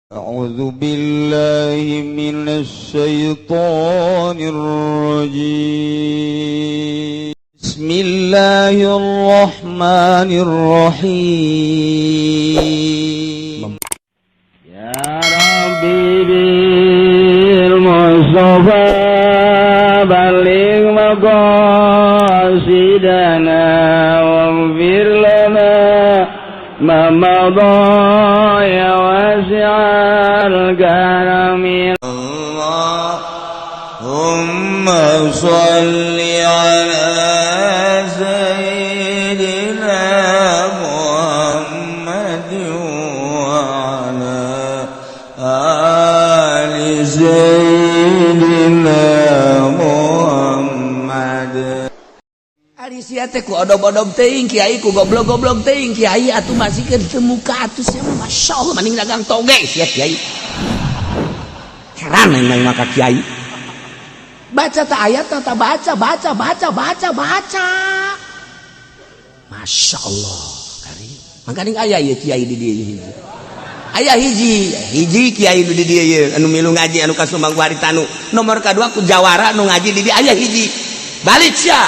أعوذ بالله من الشيطان الرجيم. بسم الله الرحمن الرحيم. يا ربي بالمصطفى بلغ مقاصدنا واغفر لنا ما مضى يا واسع الكرم. اللهم صل على سيدنا محمد وعلى آل سيدنا محمد. Ari sia teh ku odob-odob teuing kiai, ku goblok-goblok teuing kiai, atuh masih keur teu muka atuh sia mah, masyaallah, mending dagang toge sia kiai. Heran aing mah ka kiai. Baca ta ayat ta, baca baca baca baca baca. Masya Allah. Kari. Mangkaning aya ieu kiai di dieu hiji. Aya hiji, hiji kiai di dieu ieu anu milu ngaji anu ka Sumbang Waritanu. Nomor kadua ku jawara nu ngaji di dieu aya hiji. Balik sia.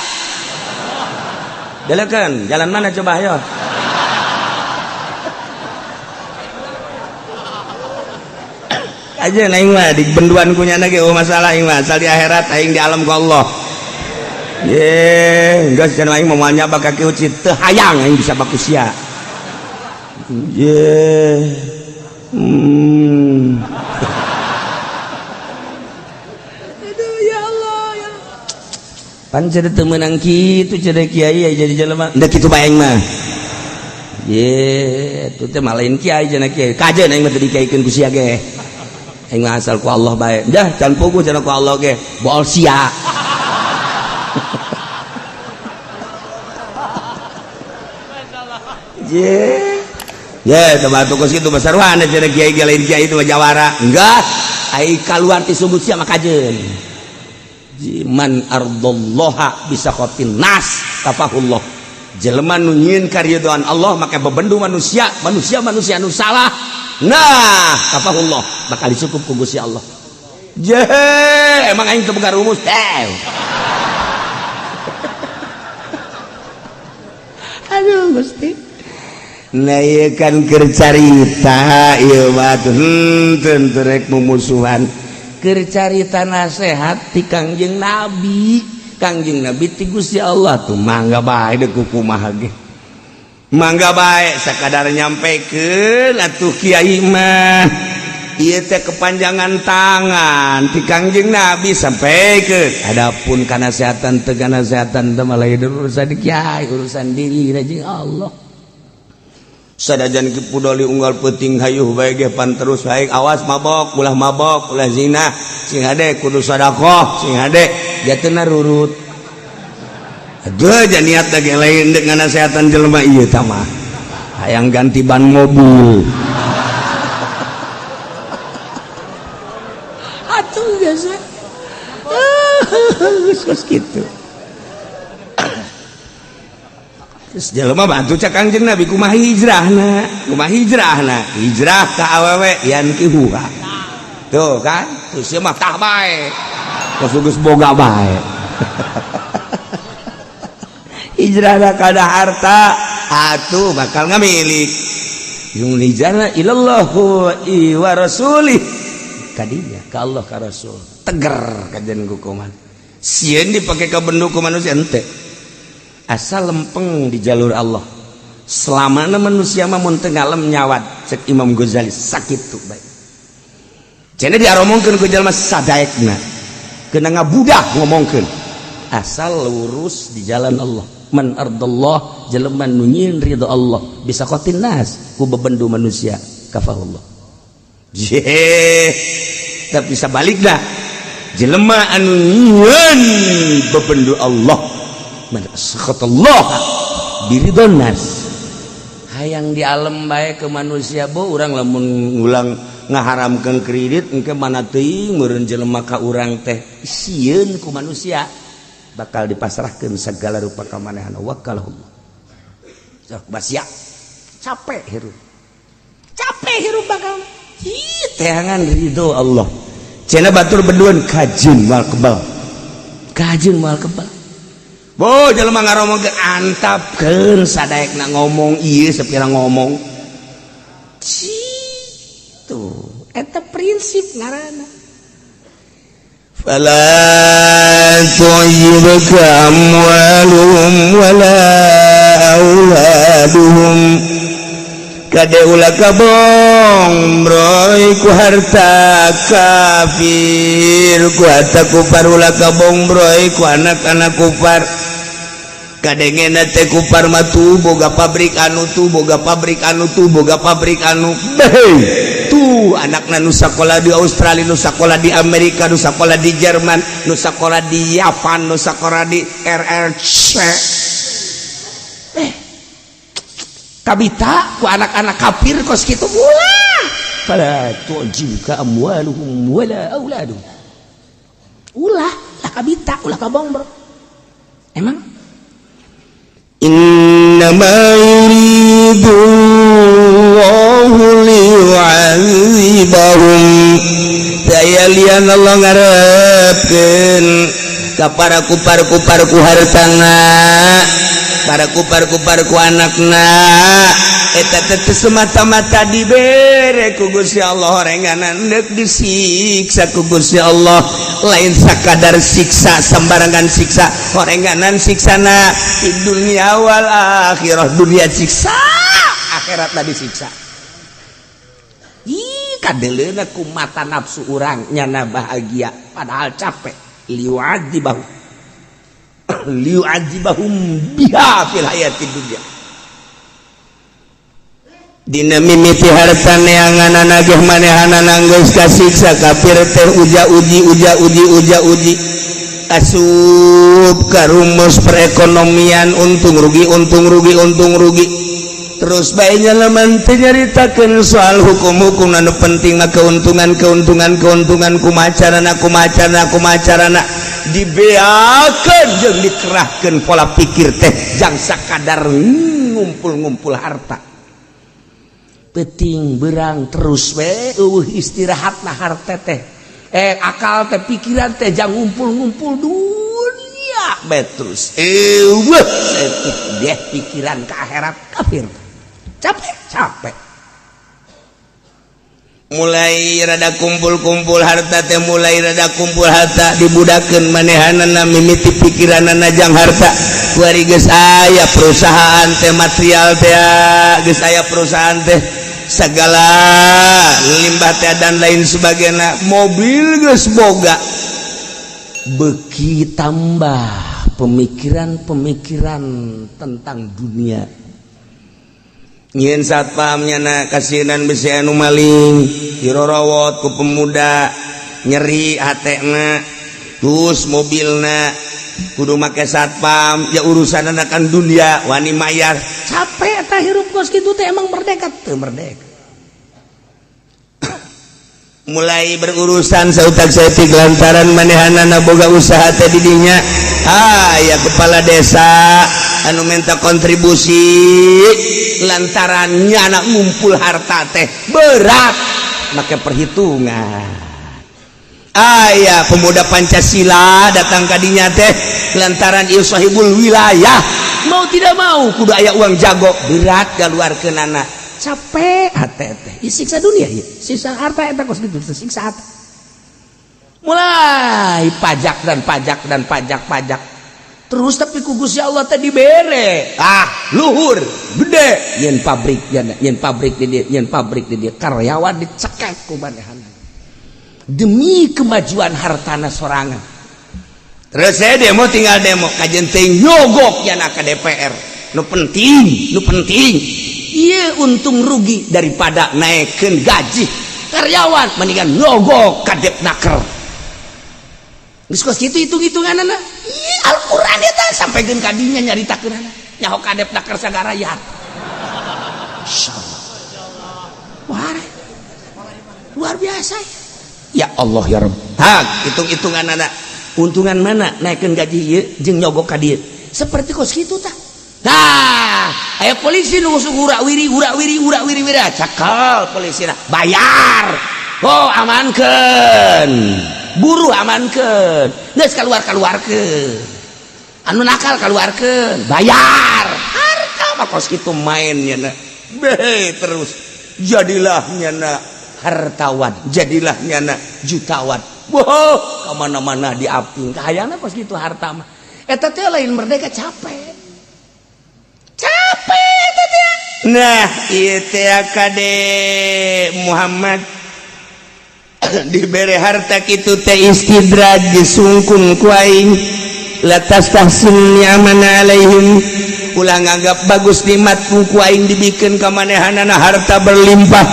Delekeun, jalan mana coba ayo. Aja aing mah di benduan ku nyana ge, oh masalah aing mah, asal di akhirat aing di alam ku Allah. Ye, geus cenah aing moal nyaba ka kieu teu hayang aing bisa baku sia. Ye. Aduh ya Allah ya. Pan cenah teu meunang kitu cenah kiai jadi jelema. Henteu kitu bae aing mah. Ye, itu teh malain kiai cenah kiai. Kajeun aing mah teu dikiaikeun ku sia ge. Aing mah asal ku Allah bae. Dah can puguh cenah ku Allah ge. Bool sia. Ye. Ye, teu batu kos kitu basarwana cenah kiai ge lain kiai itu mah jawara. Enggak. Ai kaluar ti sumut sia mah kajeun. Man ardallaha bisa khotin nas kafahullah. Jelema nu nyieun karidhoan Allah make bebendu manusia, manusia-manusia nu salah. Nah, kafahullah bakal dicukup ku Gusti Allah. Je, emang aing teu boga rumus. Aduh Gusti. Nah ieu kan keur carita ieu mah henteu rek mumusuhan. Keur carita nasehat ti Kangjeng Nabi, Kangjeng Nabi ti Gusti Allah tuh mangga bae deuk kumaha ge. Mangga bae sakadar nyampekeun atuh kiai mah. Ieu teh kepanjangan tangan ti Kangjeng Nabi sampaikan. Adapun kanasehatan teu kanasehatan teh mah lain urusan kiai, urusan diri jeung Allah. Sadajan Ki Pudoli unggal peuting hayuh bae ge pan terus bae awas mabok, ulah mabok, ulah zina, sing hade kudu sedekah, sing hade jatena rurut. Aduh ja niat da ge lain deuk nganasehatan jelema ieu tah mah. Hayang ganti ban mobil. Atuh biasa. Geus kitu. Terus jelema bantu cak Kangjeng Nabi kumaha hijrahna, kumaha hijrahna, hijrah ka awewe yankihuha. Tuh kan, terus ieu mah tah bae. Terus geus boga bae. Hijrahna kana harta, atuh bakal ngamilik. Yung hijrahna ilallah wa rasulih. Kadinya ka Allah ka Rasul. Teger kajian hukuman. Sieun dipake ka bendu ku manusia henteu. Asal lempeng di jalur Allah. Selamana manusia mah mun teu ngalem nyawat cek Imam Ghazali sakitu bae. Cenah diaromongkeun ku jalma sadaekna. Keuna ngabudah ngomongkeun. Asal lurus di jalan Allah. Man ardallah jelema nu nyieun ridho Allah bisa qatin nas ku bebendu manusia kafahullah. Je, tapi sabalikna jelema anu nyieun bebendu Allah man sakhatallah biridhon nas. Hayang di alam bae ke manusia bo urang lamun ngulang ngaharamkeun kredit engke mana teuing meureun jelema ka urang teh sieun ku manusia bakal dipasrahkeun segala rupa kamanehan wakalahullah. Sok basia capek hirup. Capek hirup bakal Ih, teangan ridho Allah. Cenah batur beduan kajeun moal kebal. Kajeun moal kebal. Bo jelema ngaromongkeun, antapkeun sadaekna ngomong ieu sapira ngomong. Tuh, eta prinsip ngaranna. فلا تعجبك أموالهم ولا أولادهم. Kade ulah kabongbroy ku harta kafir, ku harta kufar. Ulah kabongbroy ku anak-anak kufar. Kadengena teh kufar mah tuh boga pabrik anu tuh, boga pabrik anu tuh, boga pabrik anu. Behey, tuh anakna nu sakola di Australia, nu sakola di Amerika, nu sakola di Jerman, nu sakola di Yapan, nu sakola di RRC. Eh, kabita ku anak-anak kafir kos kitu. Ulah. فلا تعجبك أموالهم ولا أولادهم. Ulah lah kabita, ulah kabongbro. Emang إنما يريد الله ليعذبهم. Daya lian Allah ngarepkeun ka para kupar-kupar ku hartana, para kupar-kupar ku anakna. Eta teh semata-mata dibere ku Gusti Allah horenganan deuk disiksa ku Gusti Allah. Lain sakadar siksa sembarangan siksa, horenganan siksana di dunia wal akhirah. Dunia siksa, akhirat disiksa. Ih, kadeleuna ku mata nafsu urang nyana bahagia, padahal capek. ليعذبهم ليعذبهم بها في الحياة الدنيا. Dina mimiti harta neangan nagih manehanana geus kasiksa kafir teh uja uji, uja uji, uja uji, asup ka rumus perekonomian untung rugi, untung rugi, untung rugi. Terus baiknya lamun teu nyaritakeun soal hukum-hukum, anu penting mah keuntungan, keuntungan, keuntungan. Kumaha carana, kumaha carana, kumaha carana dibeakeun jeung dikerahkeun pola pikir teh jang sakadar ngumpul-ngumpul harta Peting berang terus we, eueuh istirahat. Nah, harta teh, eh, akal teh, pikiran teh jang ngumpul-ngumpul dunia bae terus, eueuh dia pikiran ke akhirat. Kafir capek capek. Mulai rada kumpul-kumpul harta teh, mulai rada kumpul harta, dibudakeun manehanana. Mimiti pikiranana jang harta. Kuari geus aya perusahaan teh, material teh, geus aya perusahaan teh, segala limbah teh dan lain sebagainya, mobil geus boga, beki tambah pemikiran-pemikiran tentang dunia. Nyieun satpamnya na kasinan besi anu maling dirorowot ku pemuda, nyeri hatena. Terus mobilna kudu make satpam ya, urusan kan dunia, wani mayar. Capek eta hirup kos kitu teh. Emang merdeka teu? Merdeka. Mulai berurusan sautak saeutik lantaran manehanana boga usaha teh didinya. Ah ya, kepala desa anu minta kontribusi lantarannya anak ngumpul harta teh berat, make perhitungan. Aya pemuda Pancasila datang kadinya teh lantaran ieu sahibul wilayah, mau tidak mau kudu aya uang jago, berat keluarkeunana. Capek hate teh. Siksa dunia ya, siksa harta eta kos gitu, siksa harta. Mulai pajak dan pajak dan pajak, pajak terus, tapi ku Gusti Allah teh dibere ah luhur gede. Nyen pabrik ya, nyen pabrik di dia, nyen pabrik di dia, karyawan dicekek ku manehanna demi kemajuan hartana sorangan. Terus saya demo, tinggal demo kajen teh nyogok ya ka DPR. Nu penting, nu penting iya untung rugi. Daripada naikkan gaji karyawan, mendingan nyogok ka Depnaker. Geus kos kitu hitung-hitunganana. Ih, Al-Qur'an eta sampaikeun ka dinya, nyaritakeunana. Nyaho ka Depnaker sagara ya. Insyaallah. Wah. Luar biasa ya. Ya Allah ya Rabb. Hak hitung-hitunganana. Untungan mana, naikkan gaji ieu jeung nyogok ka dieu? Seperti kos kitu tah. Nah, aya polisi nu urak wiri urak wiri urak wiri wiri, cakal polisi bayar. Oh, amankeun. Buruh amankeun. Geus keluar-keluarkeun. Anu nakal keluarkeun, bayar. Harta mah kos kitu mainnya na. Be terus jadilah nyana hartawan, jadilah nyana jutawan. Wow, kemana-mana diaping. Kahayangna kos kitu harta mah. Eta teh lain merdeka, capek. Capek eta teh. Nah, ieu teh kade Muhammad dibere harta kitu teh istidraj, disungkun ku aing. La tastahsin ni'amana alaihim, ulah nganggap bagus nikmat ku aing dibikeun ka manehanana harta berlimpah.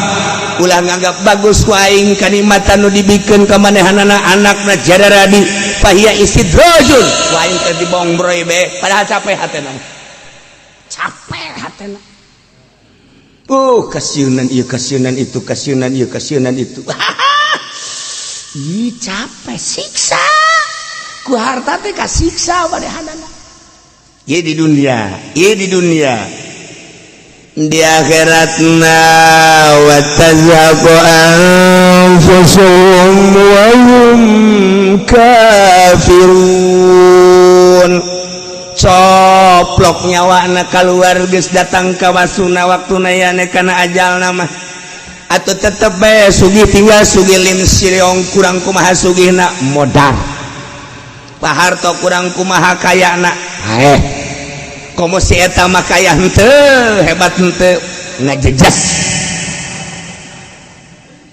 Ulah nganggap bagus ku aing kanikmatan nu dibikeun ka manehanana anakna jararadi, fahiya istidrajun. Ku aing teh dibongbroy be, padahal capek hatena, capek hatena. Kasiunan ieu, kasiunan itu, kasiunan ieu, kasiunan itu. Ih, capek, siksa ku harta teh, kasiksa manehanana. Ieu di dunia, ieu di dunia. Di akhiratna wa tazhaqu anfusuhum wa hum kafirun. Coplok nyawa keluar, geus datang ka wasuna waktuna yane kana ajalna mah. Atau tetep bae sugih, tinggal sugih lim siriong, kurang kumaha sugihna modal. Pak Harto kurang kumaha kayana, eh komo si eta mah kaya henteu, hebat henteu, ngajejas.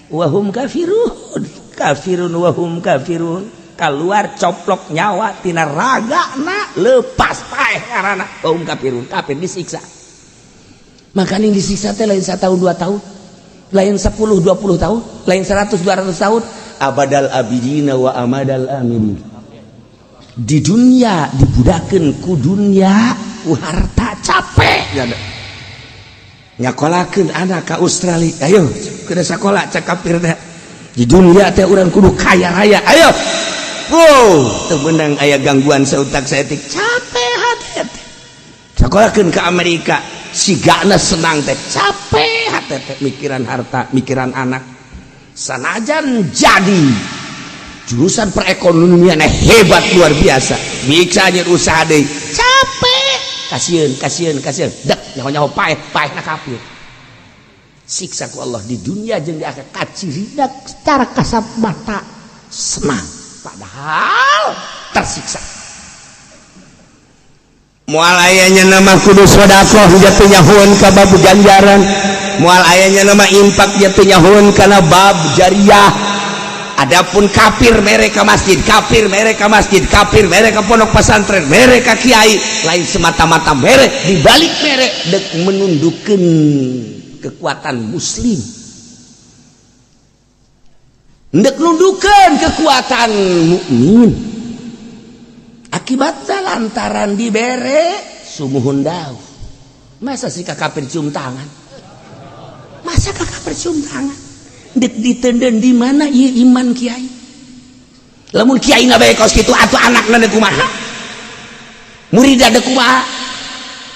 Wahum kafirun, kafirun wahum kafirun. Keluar coplok nyawa tina raga na, lepas, paeh karana. Wahum kafirun, kafir, disiksa. Makanya disiksa teh lain 1 tahun 2 tahun, lain 10 20 tahun, lain 100 200 tahun, abadal abidina wa amadal amidin. Di dunia dibudakeun ku dunia, ku harta, capek. Nyakolakeun anak ka Australia, ayo ke sekolah, cek kafir teh. Di dunia teh urang kudu kaya raya, ayo. Wow, teu meunang aya gangguan seutak saeutik, capek hati teh. Sekolahkeun ke Amerika, sigana senang teh, capek hati teh mikiran harta, mikiran anak. Sanajan jadi jurusan perekonomian hebat luar biasa, bisa aja usaha deh, capek, kasihan, kasihan, kasihan, dek nyaho nyaho paeh, paeh na kafir. Siksa ku Allah di dunia jeung di akhirat. Kacirina secara kasat mata senang, padahal tersiksa. Moal ayanya nama kudu sodakoh jatuh nyahuan ka bab ganjaran, moal ayanya nama infak jatuh nyahuan kana bab jariah. Adapun kafir mereka masjid, kafir mereka masjid, kafir mereka pondok pesantren, mereka kiai, lain semata-mata mere, dibalik mere dek menundukkan kekuatan muslim, dek nundukkan kekuatan mukmin. Akibatnya lantaran dibere sumuhun dauh. Masa sih ka kafir cium tangan? Masa ka kafir cium tangan? Dek ditenden di mana ieu iman kiai? Lamun kiai na bae kos kitu, atuh anakna deuk kumaha? Muridna deuk kumaha?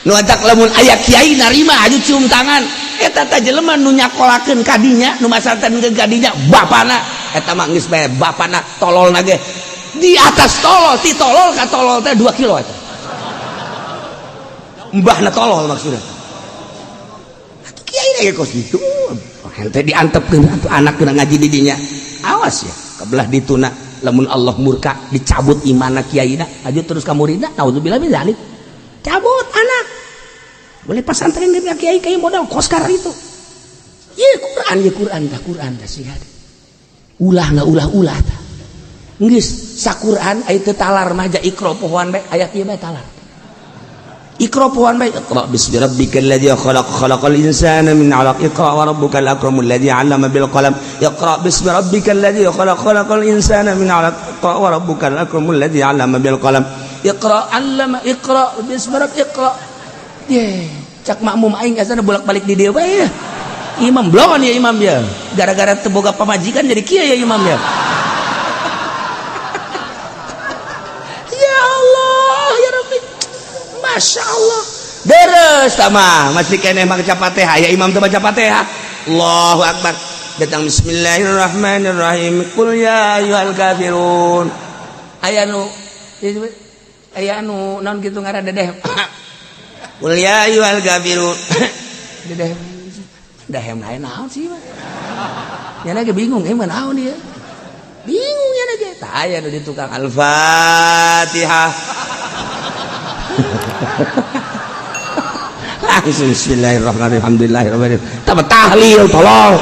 Nu atak lamun aya kiai narima aju cium tangan, eta teh jelema nu nyakolakeun kadinya, nu masantren kadinya, bapana eta mah geus bae bapana tololna ge di atas tolol, ti tolol ka tolol teh 2 kilo eta. Mbahna tolol maksudnya. Atuh kiai ge kos kitu. Hente diantepkeun atuh anak kena ngaji di dinya. Awas ya, kebelah dituna lamun Allah murka dicabut imana kiaina, aju terus ka muridna, naudzubillah min dzalik. Cabut anak. Boleh pesantren di kiai kiai modal koskar itu. Ye Quran, ye Quran tah, Quran tah sih. Ulah nggak ulah-ulah tah. Geus saquran aya teu talar mah ja Iqra pohoan bae, ayat ieu bae talar. Iqra pohoan bae, Iqra bismi rabbikal ladzi khalaq, khalaqal insana min 'alaq, Iqra wa rabbukal akramul ladzi 'allama bil qalam, Iqra bismi rabbikal ladzi khalaq, khalaqal insana min 'alaq, Iqra wa rabbukal akramul ladzi 'allama bil qalam, Iqra 'allama, Iqra bismi rabbik, Iqra. Ye, cak makmum aing azana bolak-balik di dieu bae ya. Imam blongon ya imam ya. Gara-gara teu boga pamajikan jadi kieu ya imam ya. Ya Allah, ya Rabbi. Masya Allah. Deres tama masih keneh maca Fatihah ya imam teh baca Fatihah. Allahu akbar. Datang bismillahirrahmanirrahim. Qul ya ayyuhal kafirun. Aya nu naon kitu ngaran dedeh. Qul ya ayyuhal kafirun. Dedeh dahem lain naon sih mah. Nya ge bingung mah naon ieu. Bingung nya ge. Tah aya nu di tukang Al-Fatihah. Langsung bismillahirrahmanirrahim. Alhamdulillahirabbil alamin. Tambah tahlil tolong.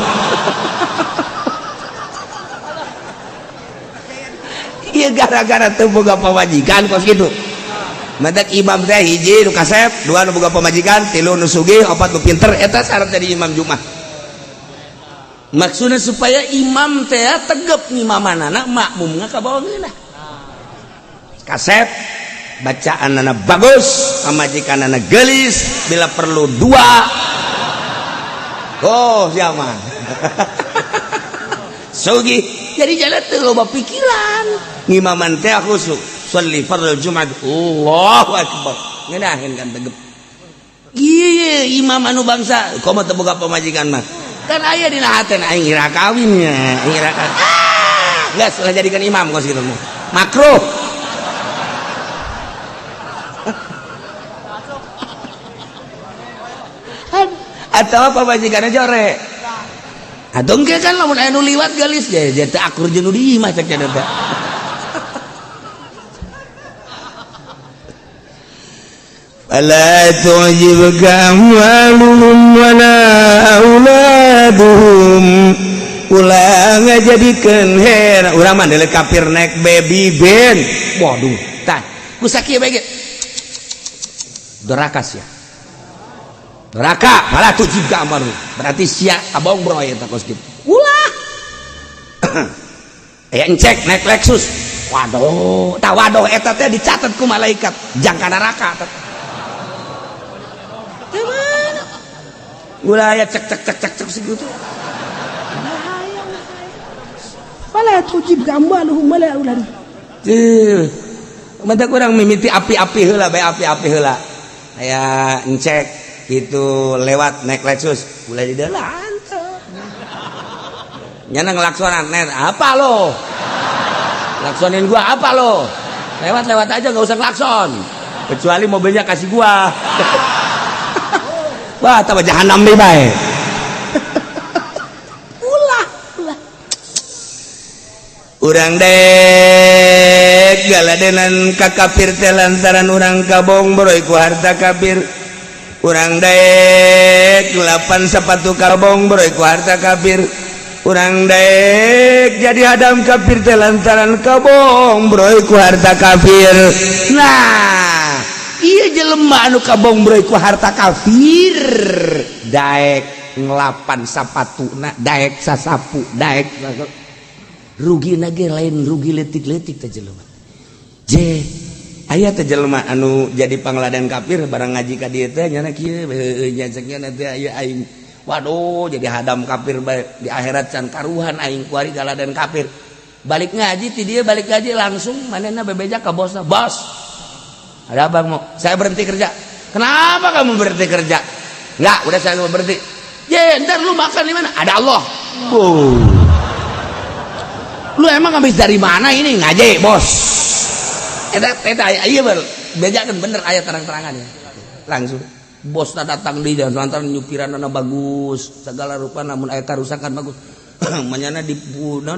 Ieu gara-gara teu boga pamajikan kos kitu. Matak imam teh hiji nu kasep, dua nu boga pamajikan, tilu nu sugih, opat nu pinter, eta syarat jadi imam Jumat. Maksudna supaya imam teh tegep ngimamanana makmumna ka bawah ngeunah. Kasep bacaanana bagus, pamajikanana geulis, bila perlu dua. Oh, siapa? Sugih. Jadi jalan teu loba pikiran. Ngimaman teh khusuk. Sholli fardhu Jumat. Allahu akbar. Ngeunaheun kan tegep. Ieu imam anu bangsa komo teu boga pamajikan mah. Kan aya dina haten aing ira kawin nya, aing ira kawin. Ah, geus ulah jadikeun imam kos kitu mah. Makruh. Atau pamajikanna jore. Atau engke kan lamun aya nu liwat geulis ge teu akur jeung nu di imah cek teh. Fala tu'jibka amwaluhum wala auladuhum. Ulah ngajadikeun hera urang mah deuleu kafir naik baby ben. Waduh, tah ku sakieu bae ge. Doraka sia. Doraka fala tu'jibka amwaluhum. Berarti sia abong broy eta kos kitu. Ulah. Aya encek naik Lexus. Waduh, tah waduh eta teh dicatat ku malaikat jangka neraka eta. Ulah ya cek cek cek cek cek segitu. Fala tujib amwaluhum wala auladuhum. Teuh. Mata kurang mimiti api-api heula bae api-api heula. Aya encek gitu lewat naik Lexus, ulah di dalan teu. Nyana ngelaksonan net apa lo? Laksonin gua apa lo? Lewat-lewat aja enggak usah klakson. Kecuali mobilnya kasih gua. Wah, tambah jahanam deh bae. Ulah, ulah. Urang dek galadenan ka kafir teh lantaran urang kabong boroy ku harta kafir. Urang dek lapan sepatu kabong boroy ku harta kafir. Urang dek jadi hadam kafir teh lantaran kabong boroy ku harta kafir. Nah, iya jelema anu kabong bro ku harta kafir daek ngelapan sapatuna daek sasapu daek rugi nage lain rugi letik-letik teh jelema je aya teh jelema anu jadi pangladan kafir barang ngaji ka dieu teh nyana kieu heueuh nya cek nya teh aya aing waduh jadi hadam kafir bae di akhirat can karuhan aing kuari galadan kafir balik ngaji ti dieu balik ngaji langsung manehna bebeja ka bosna bos ada abang mau, saya berhenti kerja. Kenapa kamu berhenti kerja? Enggak, udah saya mau berhenti. Ye, ntar lu makan di mana? Ada Allah. Oh. Lu emang habis dari mana ini? Ngaji, bos. Eta iya bejakan bener ayat terang-terangannya. Langsung bosna datang di jalan lantaran nyupiranna bagus, segala rupa namun aya karusakan bagus. Manyana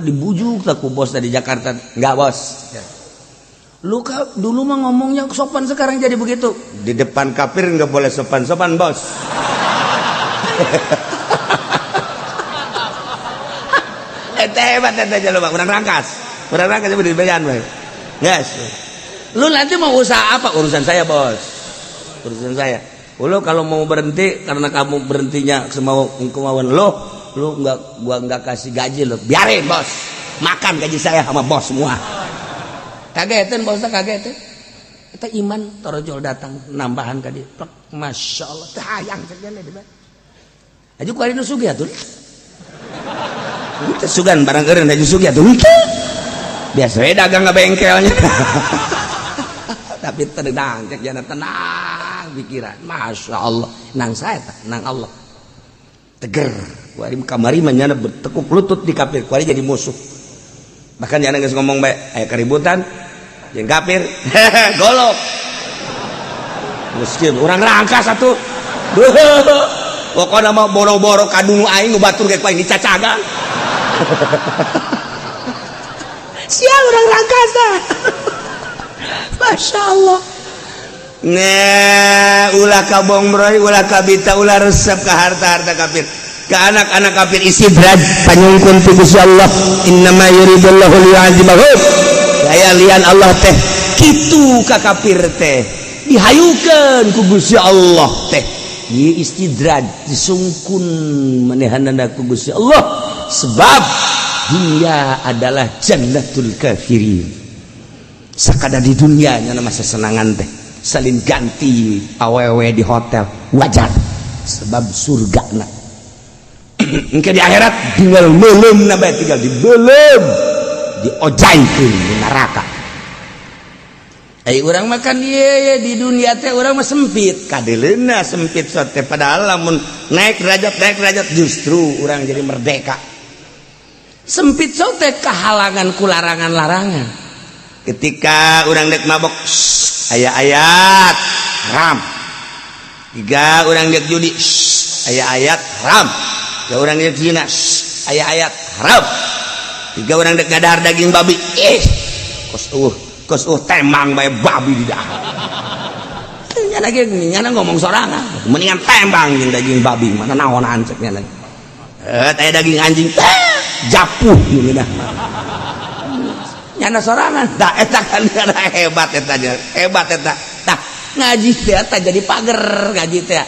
dibujuk ku bos dari Jakarta. Enggak, bos. Ya. Lu dulu mah ngomongnya sopan sekarang jadi begitu. Di depan kafir nggak boleh sopan-sopan, bos. Eta hebat eta jelema, urang rangkas. Urang rangkas di bejan bae. Yes. Lu nanti mau usaha apa? Urusan saya, bos. Urusan saya. Lu kalau mau berhenti karena kamu berhentinya semau kemauan lu, lu nggak gua nggak kasih gaji lu. Biarin, bos. Makan gaji saya sama bos semua. Kagetan bosnya kagetan. Eta iman torojol datang nambahan ka dieu. Masya Allah teh hayang cek di aju ku ari nu sugih atuh. Teu sugan barang eureun aju sugih atuh. Biasa we dagang ka bengkelnya. Tapi tenang cek jana tenang pikiran. Masya Allah nang saya tak nang Allah teger. Kuari kamari mah nyana bertekuk lutut di kafir, kuari jadi musuh. Bahkan nyana geus ngomong bae aya keributan jeung kafir golok. Miskin urang rangkas atuh. Pokona mah boro-boro kadungu aing nu batur ge ku aing dicacagan. Sial urang rangkas tah. Masya Allah. Nah, ulah kabongbroy, ulah kabita, ulah resep ke harta-harta kafir, ke anak-anak kafir. Istidraj panyungkun ti Gusti Allah. Innama yuridullahu liyu'adzibahum. Daya lian Allah teh kitu ka kafir teh dihayukeun ku Gusti Allah teh. Ieu istidraj disungkun manehanana ku Gusti Allah sebab dunia adalah jannatul kafirin. Sakada di dunia nyana masa senangan teh salin ganti awewe di hotel wajar sebab surga na. Engke di akhirat tinggal meuleum na bae, tinggal dibeuleum diojaikeun di neraka. Ai urang makan ieu di dunia teh urang mah sempit kadeleuna sempit sote, padahal lamun naik derajat justru urang jadi merdeka. Sempit sote kahalangan ku larangan-larangan. Ketika urang dek mabok aya ayat haram, tiga urang dek judi aya ayat haram, tiga urang dek zina aya ayat haram, tiga urang dek ngadahar daging babi kos temang bae babi di dahar. Nyana ge nyana ngomong sorangan mendingan tembang jeung daging babi mana naonan cek nyana. Aya daging anjing japuh ieu dah. Nyana sorangan tah eta kan hebat eta hebat eta. Tah ngaji teh eta jadi pager ngaji teh.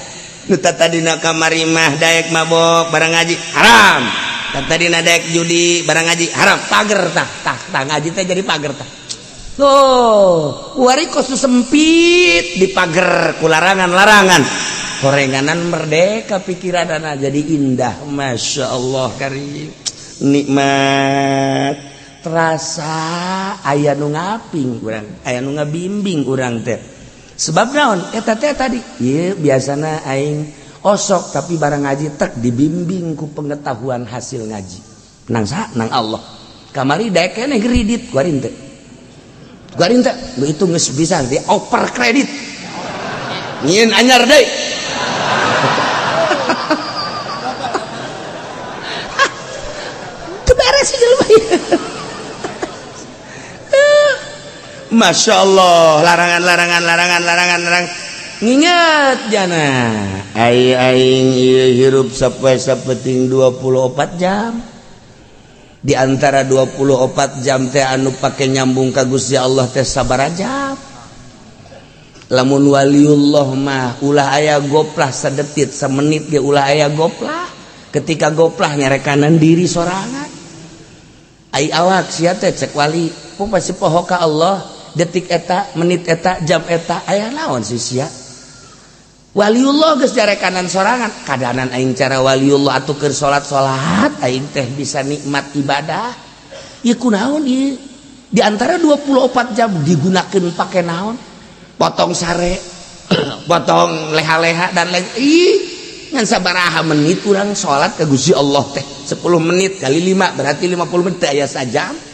Nu tadina kamari mah daek mabok barang ngaji haram. Tah tadina daek judi barang ngaji haram, pager tah tah tah ngaji teh jadi pager tah. Tuh, wari kos sempit di pager ku larangan-larangan. Horenganan merdeka pikiranana jadi indah. Masya Allah karim. Nikmat. Terasa aya nu ngaping urang, aya nu ngabimbing urang teh. Sebab naon? Eta teh tadi, ieu biasana aing osok tapi barang ngaji tek dibimbing ku pengetahuan hasil ngaji. Nang saha? Nang Allah. Kamari daek keneh kredit kuari teh. Kuari teh itu geus bisa di oper kredit. Nyieun anyar deui. Teu beres si jelema ieu. Masya Allah, larangan larangan larangan larangan larang. Nginget jana. Ai aing ieu hirup sampai sapeting 24 jam. Di antara 24 jam teh anu pake nyambung ka Gusti Allah teh sabaraha jam. Lamun waliullah mah ulah aya goplah sadetit samenit ge ulah aya goplah. Ketika goplah nyarekanan diri sorangan. Ai awak sia teh cek wali, pun pasti poho ka Allah. Detik eta, menit eta, jam eta, aya naon sih sia. Waliullah geus jarekanan sorangan. Kadanan aing cara waliullah atuh keur salat-salat aing teh bisa nikmat ibadah. Ieu kunaon ieu? Di antara 24 jam digunakeun pake naon? Potong sare, potong leha-leha dan lain. Ih, ngan sabaraha menit urang salat ka Gusti Allah teh? 10 menit kali 5 berarti 50 menit aya sajam.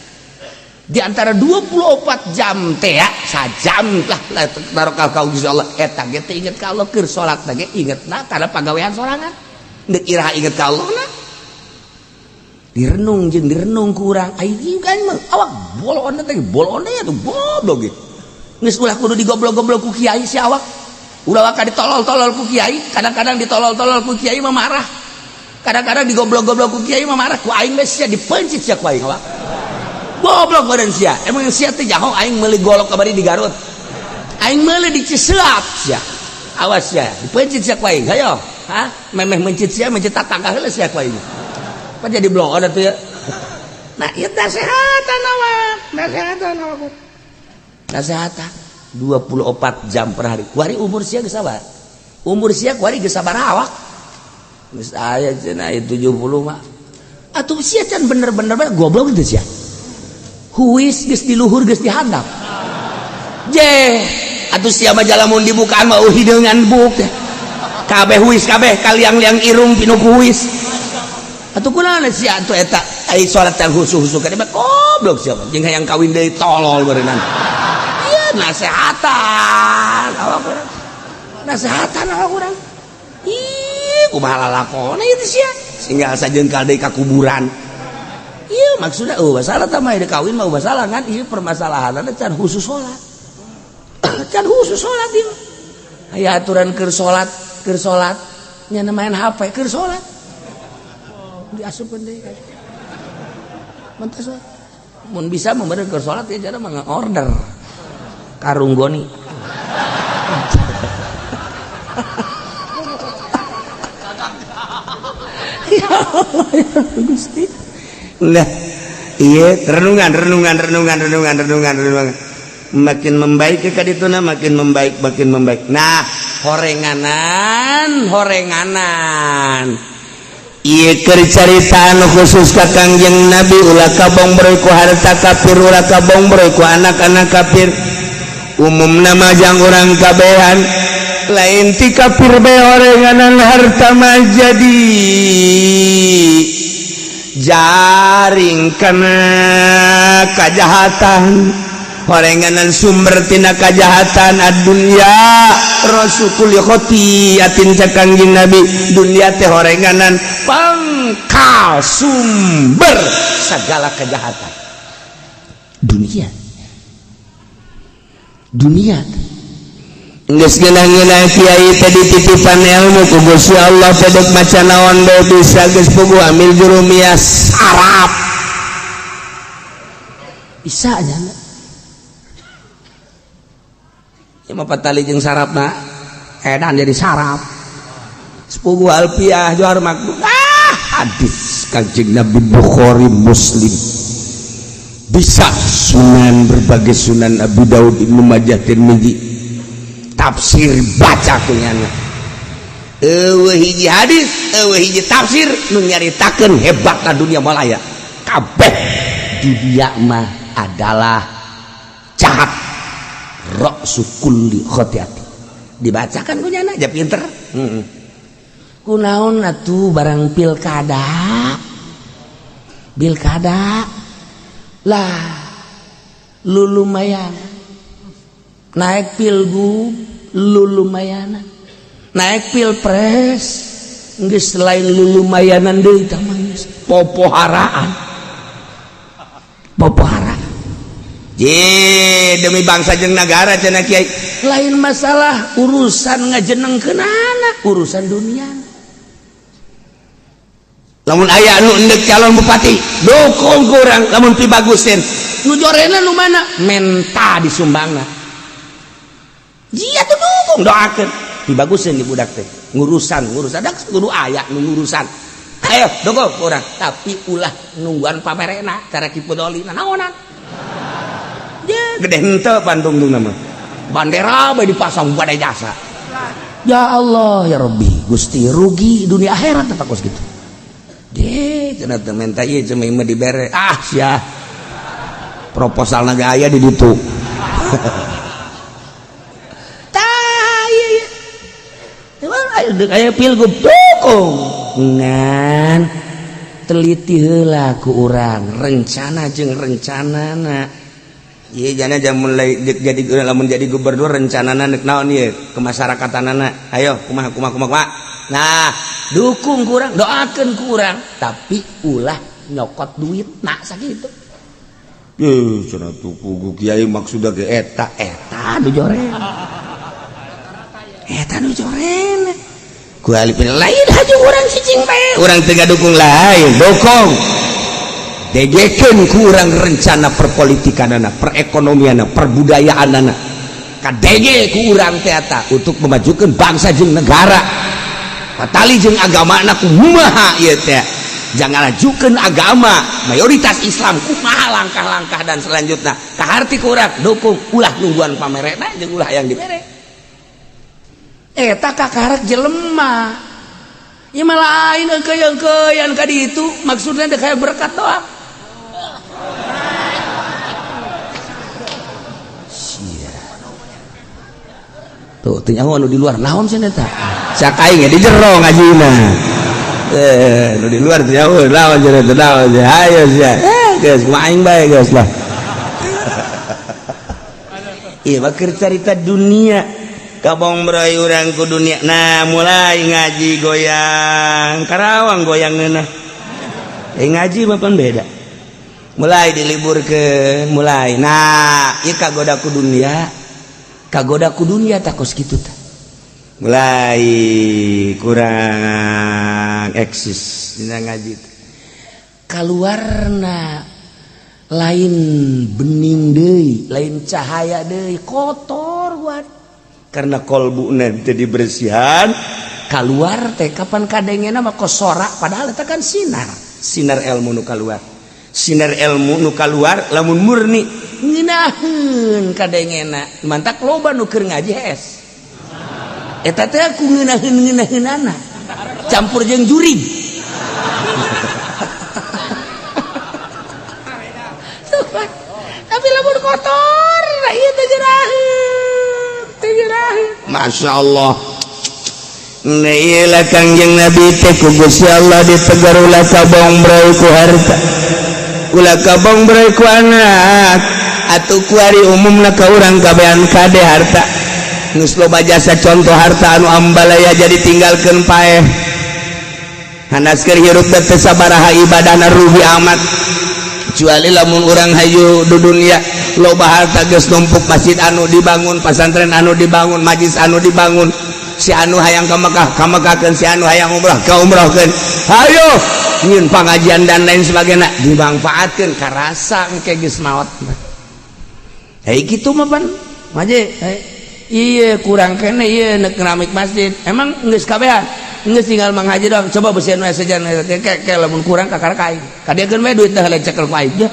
Di antara 24 jam teh ya, sajam lah taruh ka Gusti Allah eta ge teh inget ka Allah keur salat teh ge ingetna kana pagawean sorangan. Deuk iraha inget ka Allah na. Direnung jeung direnung ku urang ai kan mah awak bolon teh bolon teh tuh goblok ge. Geus ulah kudu digoblok-goblok ku kiai si awak. Ulah waka ditolol-tolol ku kiai, kadang-kadang ditolol-tolol ku kiai mah marah. Kadang-kadang digoblok-goblok ku kiai mah marah, ku aing geus sia dipencit sia ku aing awak. Goblok badan sia. Emang sia teh jaho aing meuli golok kamari di Garut. Aing meuli di Ciseap sia. Awas sia, dipencit sia ku aing. Hayo, hah? Memeh mencit sia, mencit tatangga heula sia ku aing. Apa jadi bloon atuh ya? Nah, ieu nasehatan awak. Nasehatan awak. Nasehatan 24 jam per hari. Kuari umur sia geus sabar. Umur sia kuari geus sabaraha awak? Geus aya cenah 70 mah. Atuh sia can bener-bener goblok teh sia. Huis geus di luhur geus di handap. Je Atuh sia mah jalamun dibukaan mah hideungan buk teh. Kabeh huis kabeh kaliang-liang irung pinuh ku huis. Atuh kunaon sia atuh eta ai salat teh husu-husu ka goblok sia mah jeung hayang kawin deui tolol beureunan. Ieu nasehatan awak urang. Nasehatan awak urang. Ih, kumaha lalakona ieu teh sia? Sehingga sajengkal deui ka kuburan. Iya maksudnya oh masalah tah mah kawin mah masalah kan ieu permasalahanna can khusus salat. Can khusus salat ieu. Aya aturan keur salat nya main HP keur salat. Diasupkeun deui. Mentas mun bisa mah bener keur salat ya cara mah order. Karung goni. Ya Allah ya Gusti. Nah, iya renungan renungan renungan renungan renungan renungan. Makin membaik ke kadituna makin membaik makin membaik. Nah, horenganan horenganan. Ieu keur caritaan khusus ka Kangjeng Nabi ulah kabongbroy ku harta kafir ulah kabongbroy ku anak-anak kafir. Umumna mah jang urang kabehan lain ti kafir bae horenganan harta mah jadi jaring kana kajahatan horenganan sumber tina kajahatan ad-dunya rasul khotiatin cek Kangjeng Nabi dunia teh horenganan pangkal sumber segala kejahatan dunia dunia geus ngeunah-ngeunah kiai teh dititipan ilmu ku Gusti Allah teh deuk maca naon bae bisa geus puguh amil jurumiyah sarap bisa nya ieu mah patali jeung sarapna edan jadi sarap sepuguh alfiah johar makdum ah hadis Kangjeng Nabi Bukhari Muslim bisa sunan berbagai sunan Abu Daud Ibnu Majah Tirmizi tafsir baca kunyana eueuh hiji hadis eueuh hiji tafsir nu nyaritakeun hebatna dunia malaya kabeh dunia mah adalah jahat ra'su kulli khati'ati dibacakan kunyana aja pinter kunaon atuh barang pilkada pilkada lah lu lumayan naik pilgub lu lumayan naik pilpres geus lain lu lumayanan deui tah mah geus popoharaan popoharaan je demi bangsa jeung nagara cenah kiai lain masalah urusan ngajenengkeunana urusan dunia lamun aya anu endek calon bupati dukung kurang lamun pibagusin nu jorena nu mana menta disumbangna jia tuh dukung doakeun pibagusin di budak teh ngurusan ngurusan dak kudu aya nu ngurusan ayo dukung kurang tapi ulah nungguan pamerena cara kipudoli naonan je gede henteu pantungtungna mah bandera bae dipasang pada jasa ya Allah ya Rabbi Gusti rugi dunia akhirat teh kos kitu deh cenah teu menta ieu cuma mah dibere ah sia proposal na aya di ditu tah ieu ieu deuk aya pilgub dukung ngan teliti heula ku urang rencana jeung rencanana ieu jana jam mulai jadi lamun jadi gubernur rencanana deuk naon ieu kemasyrakatanana ayo kumaha kumaha kumaha nah dukung kurang doakan kurang tapi ulah nyokot duit nak sakitu cenah tuh kiai maksudna ge eta eta nu joren eta nu joren ku alipin lain haji urang cicing bae urang teu ngadukung lain dukung degekeun ku urang rencana perpolitikanana perekonomianana perbudayaanana kadege ku urang teh eta untuk memajukan bangsa jeung negara patali jeung agamana kumaha ieu teh jangan lajukeun agama mayoritas Islam kumaha langkah-langkah dan selanjutnya kaharti ku urang dukung ulah nungguan pamerena jeung ulah yang dibere eta kakarek jelema ieu mah lain engkeuy-engkeuyan ka ditu maksudna teh kayak berkat doang sia Tuh teu nyaho anu di luar naon cenah eta. Cak aing di jero ngajina. Nu di luar teu nyaho naon cenah eta naon. Hayo sia. Geus kumaha aing bae geus lah. Ieu mah keur carita dunia. Kabong broy urang ku dunia. Nah, mulai ngaji goyang. Karawang goyang ngeunah. Ngaji mah pan beda. Mulai diliburkeun, mulai. Nah, ieu kagoda ku dunia. Kagoda ku dunia tah kos kitu tah. Mulai kurang eksis dina ngaji teh. Kaluarna lain bening deui, lain cahaya deui, kotor buat. Karena kolbuna teu dibersihan, kaluar teh kapan kadengena mah kos sorak padahal eta kan sinar. Sinar ilmu nu kaluar. Sinar ilmu nu kaluar lamun murni ngeunaheun kadengena. Mantak loba nu keur ngaji hees. Eta teh ku ngeunaheun-ngeunaheunana. Campur jeung jurig. Tapi lamun kotor, nah ieu teh jeraheun, teh jeraheun. Masya Allah. Iyalah Kangjeng Nabi teh ku Gusti Allah ditegar ulah kabong bray ku harta, ulah kabong bray ku anak, atuh kuari umumna ka urang kabehan kade harta. Geus loba jasa contoh harta anu ambalaya jadi tinggalkeun paeh. Hanas keur hirup teh sabaraha ibadahna rugi amat. Kecuali lamun urang hayu di dunia loba harta geus numpuk masjid anu dibangun, pasantren anu dibangun, majlis anu dibangun. Si anu hayang ka Mekah, ka Mekahkeun, si anu hayang umrah, ka umrahkeun. Hayo nyieun pangajian dan lain sebagainya dimanfaatkeun karasa engke geus maot. Hei kitu mah pan. Maje, ieu kurang kene ieu neuk keramik masjid. Emang geus kabehan? Geus tinggal Mang Haji doang. Coba beusian we sejan ke lamun kurang kakara ka aing. Kadiakeun we duit teh cekel ku aing.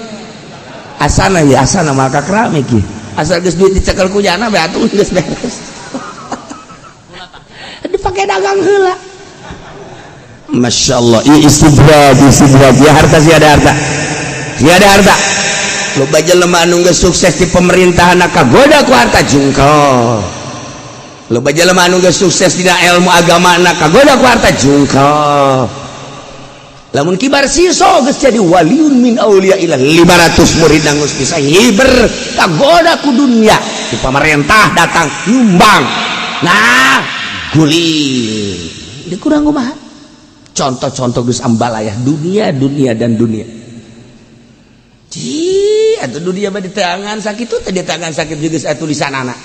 Asana ieu asana mah ka keramik ieu. Asal geus duit dicekel ku jana we atuh geus beres. Dipakai dagang heula. Masya Allah, istidraj, istidraj. Ya harta sih ada harta. Si ada harta. Loba jelema anu geus sukses di pemerintahan kagoda ku harta jungkel. Loba jelema anu geus sukses dina ilmu agama kagoda ku harta jungkel. Lamun kibar siso geus jadi waliun min auliya ilah 500 murid geus bisa hiber kagoda ku dunia. Di pemerintah datang nyumbang. Nah, guling dikurang kumaha contoh-contoh geus ambalayah dunia dunia dan dunia. Ci atuh dunia mah di tangan sakitu teh di tangan sakit juga geus tulisan anak.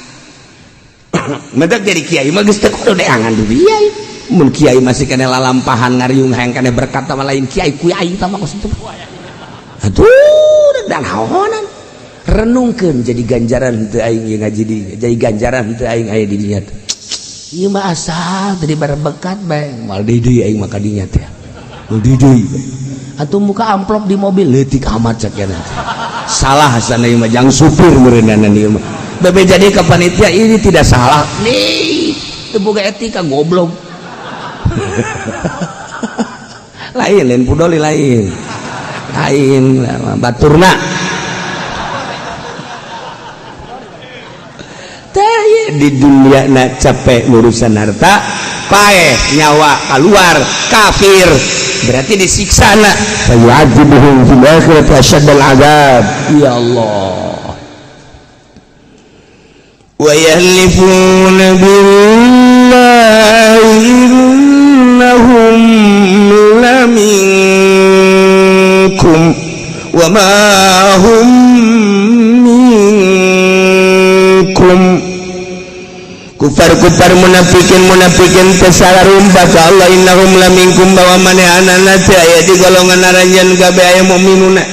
Mendak jadi kiai mah geus teu kudu deangan dunia. Mun kiai masih kene lalampahan ngariung hayang kene berkat sama lain kiai kiai tah mah kos itu. Aduh dan haonan renungkeun jadi ganjaran teu aing ieu ngaji di jadi ganjaran teu aing aya di dinya teh. Ieu mah asal tadi barbekat bae moal deui aing mah ka dinya teh. Moal deui. Atuh muka amplop di mobil leutik amat cek nya. Salah asana ieu mah jang supir meureunana ieu mah. Bebe jadi ka panitia ini tidak salah. Nih, teu boga etika goblok. Lain lain pudoli lain. Lain baturna. Di dunia na capek urusan harta paeh nyawa keluar kafir berarti disiksa na fayu'adzibuhum fil akhirati asyaddal azab. Ya Allah wa yahlifuna billahi innahum laminkum wa ma hum minkum. Kufar-kufar munafikin munafikin tesara rumpah ka Allah innahum laminkum bahwa manehanana teh aya di golongan aranjeun kabeh aya mukminuna.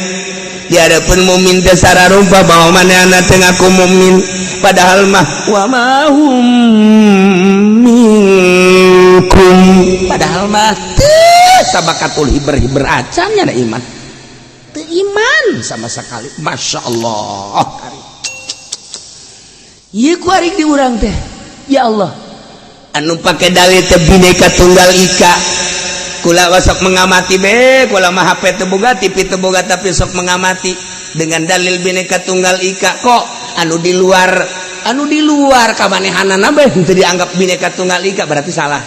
Di hadapan mukmin tesara rumpah bahwa manehanana teh ngaku mukmin padahal mah wa ma hum minkum padahal mah teu sabakatul hiber-hiber acan nya da iman. Teu iman sama sekali. Masya Allah. Ieu ku ari di urang teh. Ya Allah, anu pake dalil teh bineka tunggal ika. Kula sok mengamati be, kula mah HP teu boga, TV teu boga tapi sok mengamati dengan dalil bineka tunggal ika kok anu di luar Anu di luar kamanehanana bae henteu dianggap Bineka Tunggal Ika, berarti salah.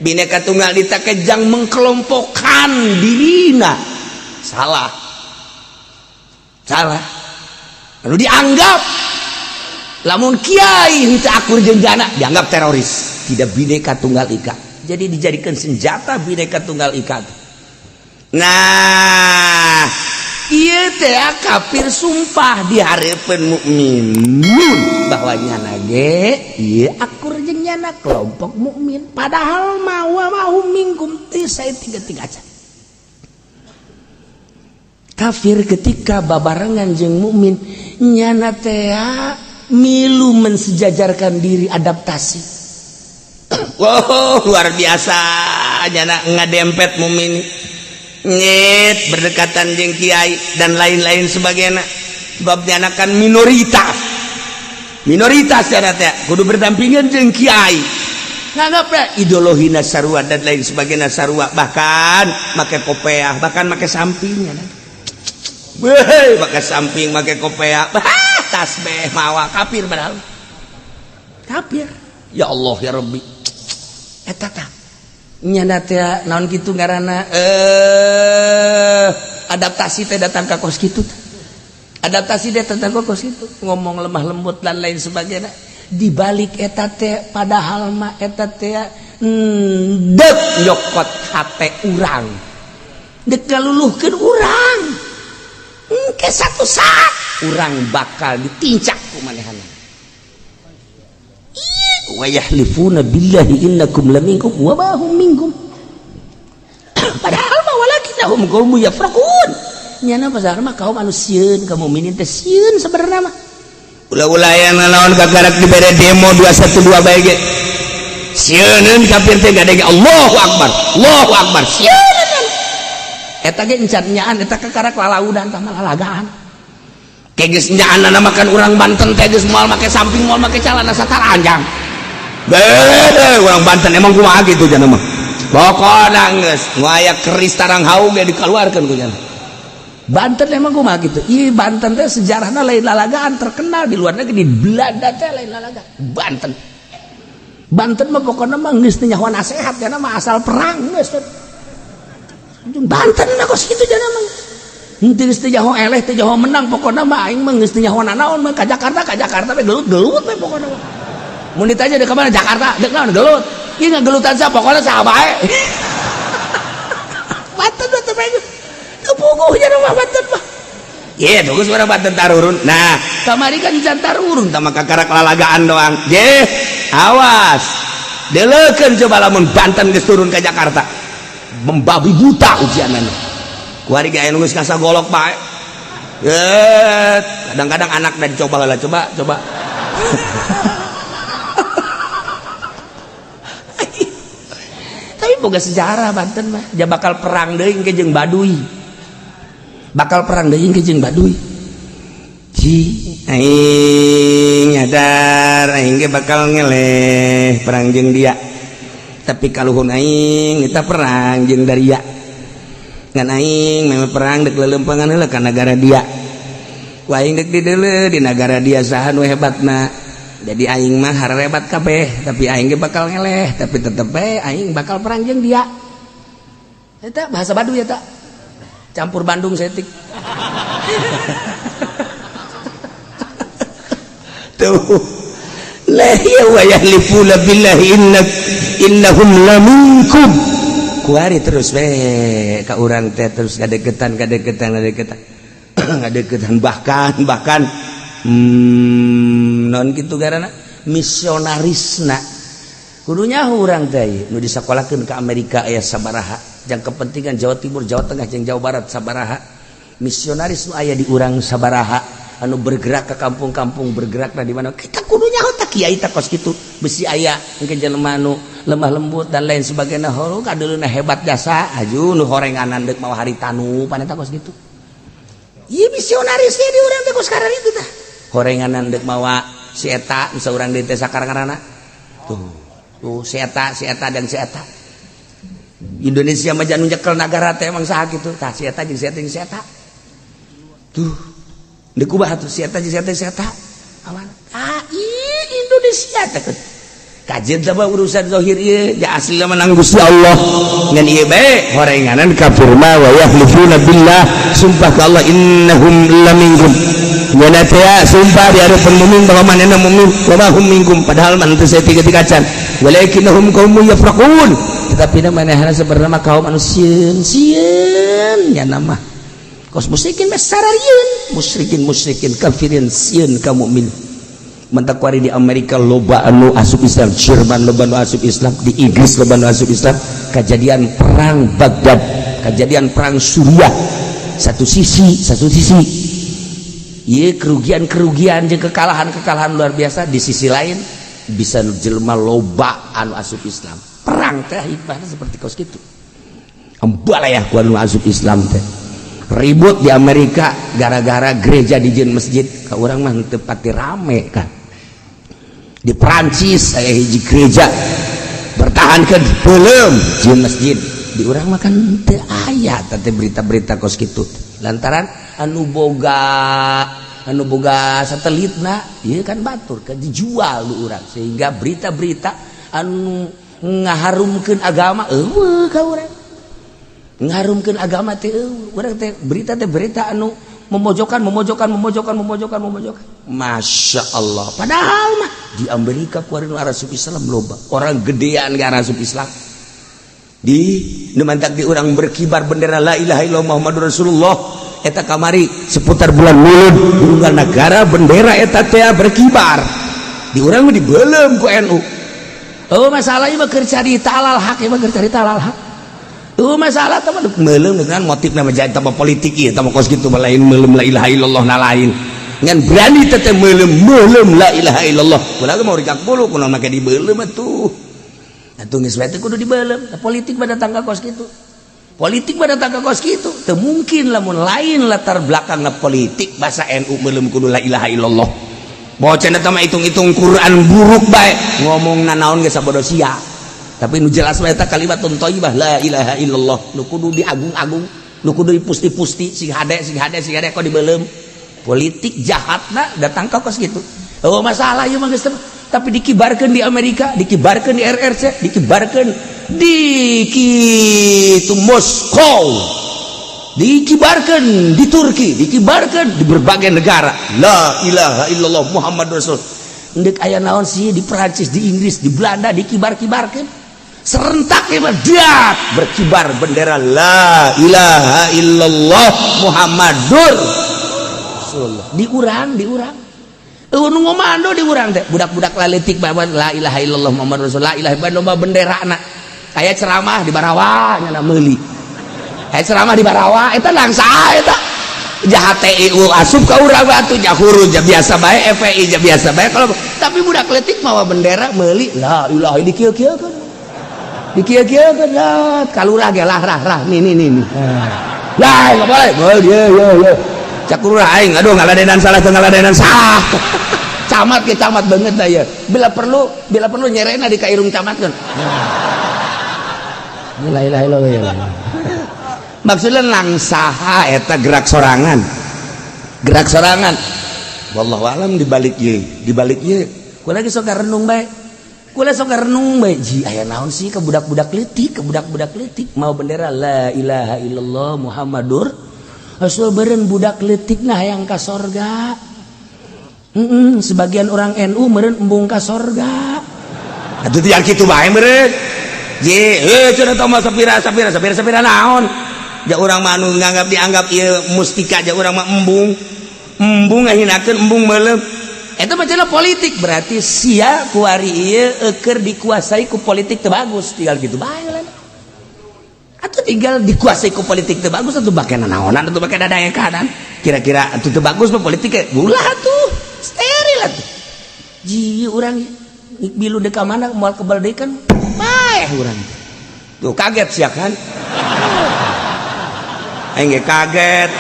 Bineka Tunggal Ika kejang mengkelompokkan dirina, salah. Salah. Anu dianggap lamun kiai henteu akur jeung jana dianggap teroris, tidak Bineka Tunggal Ika. Jadi dijadikan senjata Bineka Tunggal Ika. Nah, ieu teh kafir sumpah di hareupeun mukminun bahwa nyana ge ieu akur jeung nyana kelompok mukmin, padahal mah wa ma hum minkum ti tiga aja. Kafir ketika babarengan jeung mukmin nyana teh milu mensejajarkan diri, adaptasi. Wow, luar biasa nyana ngadempet mukmin nyet berdekatan jeung kiai dan lain-lain sebagainya, sebab nyana kan minoritas, minoritas nyana teh kudu berdampingan jeung kiai, nganggap ya ideologi sarua dan lain sebagainya sarua, bahkan make kopeah, bahkan make samping nyana. Weh, make samping, make kopeah, tasbih mawa, kafir padahal. Kafir. Ya Allah ya Rabbi. Eta tah nyana teh naon kitu ngaranna, adaptasi teh datang ka kos kitu. Adaptasi teh datang ka kos kitu, ngomong lemah lembut dan lain sebagainya. Di balik eta teh padahal mah eta teh dek nyokot hate urang. Dek ngaluluhkeun urang. Engke satu saat urang bakal ditincak ku manehna. Wa yahlifuna billahi innakum laminkum wa ma hum minkum. Padahal mah walakinnahum qaumun yafraqun. Nyana pasal mah kaum anu sieun ka mukminin teh, sieun sebenarnya mah. Ulah-ulah yang naon kakarak dibere demo 212 bae ge. Sieuneun kafir teh gade ge Allahu Akbar, Allahu Akbar. Sieuneun. Eta ge encan nyaan eta kakarak lalaudan tah mah lalagaan. Kayak geus nyaanna makan urang Banten teh geus moal make samping, moal make calana sataranjang. Beuh, urang Banten emang kumaha kitu jana mah. Pokona geus nu aya keris tarang haung ge dikeluarkeun ku jana. Banten emang kumaha kitu. Ih, Banten teh sejarahna lain lalagaan, terkenal di luar negeri, di Belanda teh lain lalagaan. Banten. Banten mah pokona mah geus teu nyaho nasehat jana mah, asal perang geus. Banten mah kos kitu jana mah. Henteu geus teu nyaho eleh, teu nyaho menang, pokona mah aing mah geus teu nyaho nanaon mah ka Jakarta, ka Jakarta we gelut-gelut we pokona mah. Mun ditanya dek ka mana Jakarta, dek naon gelut. Ieu ngagelutan sa pokona saha bae. Banten mah teu bae. Teu puguh nya mah Banten mah. Ye, bagus urang Banten tarurun. Nah, kamari kan can tarurun tah mah kakarak lalagaan doang. Je, awas. Deleukeun coba lamun Banten geus turun ka Jakarta. Membabi buta ujianana. Kuari ge aya nu geus kasagolok bae. Kadang-kadang anak dan coba lah, coba, coba. Tapi boga sejarah Banten mah, ja bakal perang deui engke jeung Baduy. Bakal perang deui engke jeung Baduy. Ji, aing nyadar aing ge bakal ngeleh perang jeung dia. Tapi kaluhun aing kita perang jeung daria. Ngan aing memang perang dek leuleumpangan heula ka nagara dia. Ku aing dek dideuleu di nagara dia saha nu hebatna. Jadi aing mah harebat kabeh, tapi aing ge bakal ngeleh, tapi tetep bae aing bakal perang jeung dia. Eta bahasa Baduy eta. Campur Bandung setik. Tuh. La ya wa yahlifuna billahi innahum laminkum. Kuari terus we ka urang teh terus ngadeketan ngadeketan ngadeketan. Ngadeketan bahkan non gitu karena misionarisna kudunya urang teh nu disakolahkeun ka Amerika aya sabaraha jang kepentingan Jawa Timur, Jawa Tengah jeung Jawa Barat sabaraha misionaris nu aya di urang sabaraha anu bergerak ke kampung-kampung, bergerak di mana kita kudunya tah kiai tah kos kitu besi aya engke jelema nu lemah lembut dan lain sebagainya horo kadeuleuna hebat jasa aju nu horenganan deuk mawa haritanu paneta kos kitu. Ieu misionarisnya di urang teh kos kararitu tah horenganan dek mawa si eta bisa urang deui teh sakarang-karana tuh tuh si eta dan si eta Indonesia mah janu nyekel nagara teh emang saha kitu tah si eta jeung si eta jeung si eta tuh deuk kumaha tuh si eta jeung si eta si eta Awan Indonesia teh kajian sama urusan zahir ieu ja aslina menang Gusti Allah ngan ieu bae horenganan kafir mah wa yahlifuna billah sumpah ka Allah innahum laminkum nya teh sumpah di hadapan mukmin bahwa manehna mukmin wa ma hum minkum padahal mah teu saeutik-eutik acan walakinnahum qaumun yafraqun tetapi manehna sebenarnya kaum anu sieun sieun nya mah kos musyrikin mah sararieun musyrikin musyrikin kafirin sieun ka mukmin. Mentakwari di Amerika loba anu asup Islam, Jerman loba anu asup Islam, di Inggris loba anu asup Islam. Kejadian perang Baghdad, kejadian perang Suriah, satu sisi ieu kerugian-kerugian jeung kekalahan-kekalahan luar biasa, di sisi lain bisa jelema loba anu asup Islam. Perang teh hikmahna seperti kos kitu. Embalayah ku anu asup Islam teh. Ribut di Amerika gara-gara gereja dijieun masjid, ka urang mah teu pati rame kan. Di Perancis aya hiji gereja bertahankeun beuleum jieun masjid, di urang mah kan teu aya teh berita-berita kos kitu. Lantaran anu boga satelitna ieu kan batur kan dijual lu urang sehingga berita-berita anu ngaharumkeun agama eueuh ka urang. Ngarumkeun agama teh urang teh berita anu memojokkan. Masya Allah, padahal mah di Amerika kuari nu asup Islam loba, orang gedean ge asup Islam. Di nu mantak di urang berkibar bendera la ilaha illallah Muhammadur Rasulullah eta kamari seputar bulan Maulud unggal negara bendera eta teh berkibar. Di urang mah dibeuleum ku NU. Oh masalah ieu mah keur carita alal hak, ieu mah keur carita alal hak. Tuh masalah teman melem dengan motif nama jadi tambah politik ya tambah kos gitu lain melem la ilaha illallah na lain ngan berani teteh melem melem la ilaha illallah kula mau rikak bulu kunaon make dibelem atuh atuh geus bae teh kudu dibelem politik pada tangga kos kitu politik pada tangga kos kitu teu mungkin lamun lain latar belakangna politik bahasa NU melem kudu la ilaha illallah bocah eta mah hitung-hitung Quran buruk bae ngomongna naon geus sabodo sia. Tapi nu jelas mah eta kalimatun thayyibah la ilaha illallah nu kudu diagung-agung nu kudu dipusti-pusti sing hade sing hade sing hade kok dibeuleum politik jahatna datang ka kos kitu. Oh masalah ieu mah geus tapi dikibarkeun di Amerika, dikibarkeun di RRC, dikibarkeun di kitu Moskow, dikibarkeun di Turki, dikibarkeun di berbagai negara la ilaha illallah Muhammad Rasul. Ndek aya naon sih di Perancis, di Inggris, di Belanda dikibar-kibarkeun serentak ieu dak berkibar bendera la ilaha illallah Muhammadur Rasulullah. Di urang eueuh nu ngomando di urang teh budak-budak laletik bae la ilaha illallah Muhammadur Rasul la ilaha illallah benderana aya ceramah di Barawa nya meuli aya ceramah di Barawa eta langsa eta jahat TIU asup ka urang batu jahuru ja biasa bae FPI ja biasa bae kalau tapi budak leutik mawa bendera meuli la ilaha dikieu-kieukeun dikieu-kieukeun ya kalurah ge lah rah rah nih nih nih lah enggak boleh boleh ye ye ye cak lurah aing aduh ngaladenan salah teu ngaladenan salah camat ke camat banget dah ya bila perlu nyerena di ka irung camat kan la ilaha illallah. Maksudnya langsaha eta gerak sorangan wallahu alam dibalik ieu kula ge sok renung bae ji aya naon sih ke budak-budak leutik mau bendera la ilaha illallah Muhammadur Rasul beureun budak leutik nah hayang ka sorga. Sebagian orang NU meureun embung ka sorga atuh teu kitu bae meureun ye heuh cenah teh mah sapira naon ja urang mah anu nganggap dianggap ieu mustika ja urang mah embung ngahinakeun embung meuleum eta mah cenah politik berarti sia kuari ieu eueur dikuasai ku politik teu bagus tinggal gitu bae lah atuh tinggal dikuasai ku politik teu bagus atuh bake nanaonan atuh bake dadaekanan kira-kira atuh teu bagus mah politik ge ulah atuh steril atuh ji urang bilu deuk ka mana moal kebal deui kan bae urang tuh kaget sia kan. Aing ge kaget.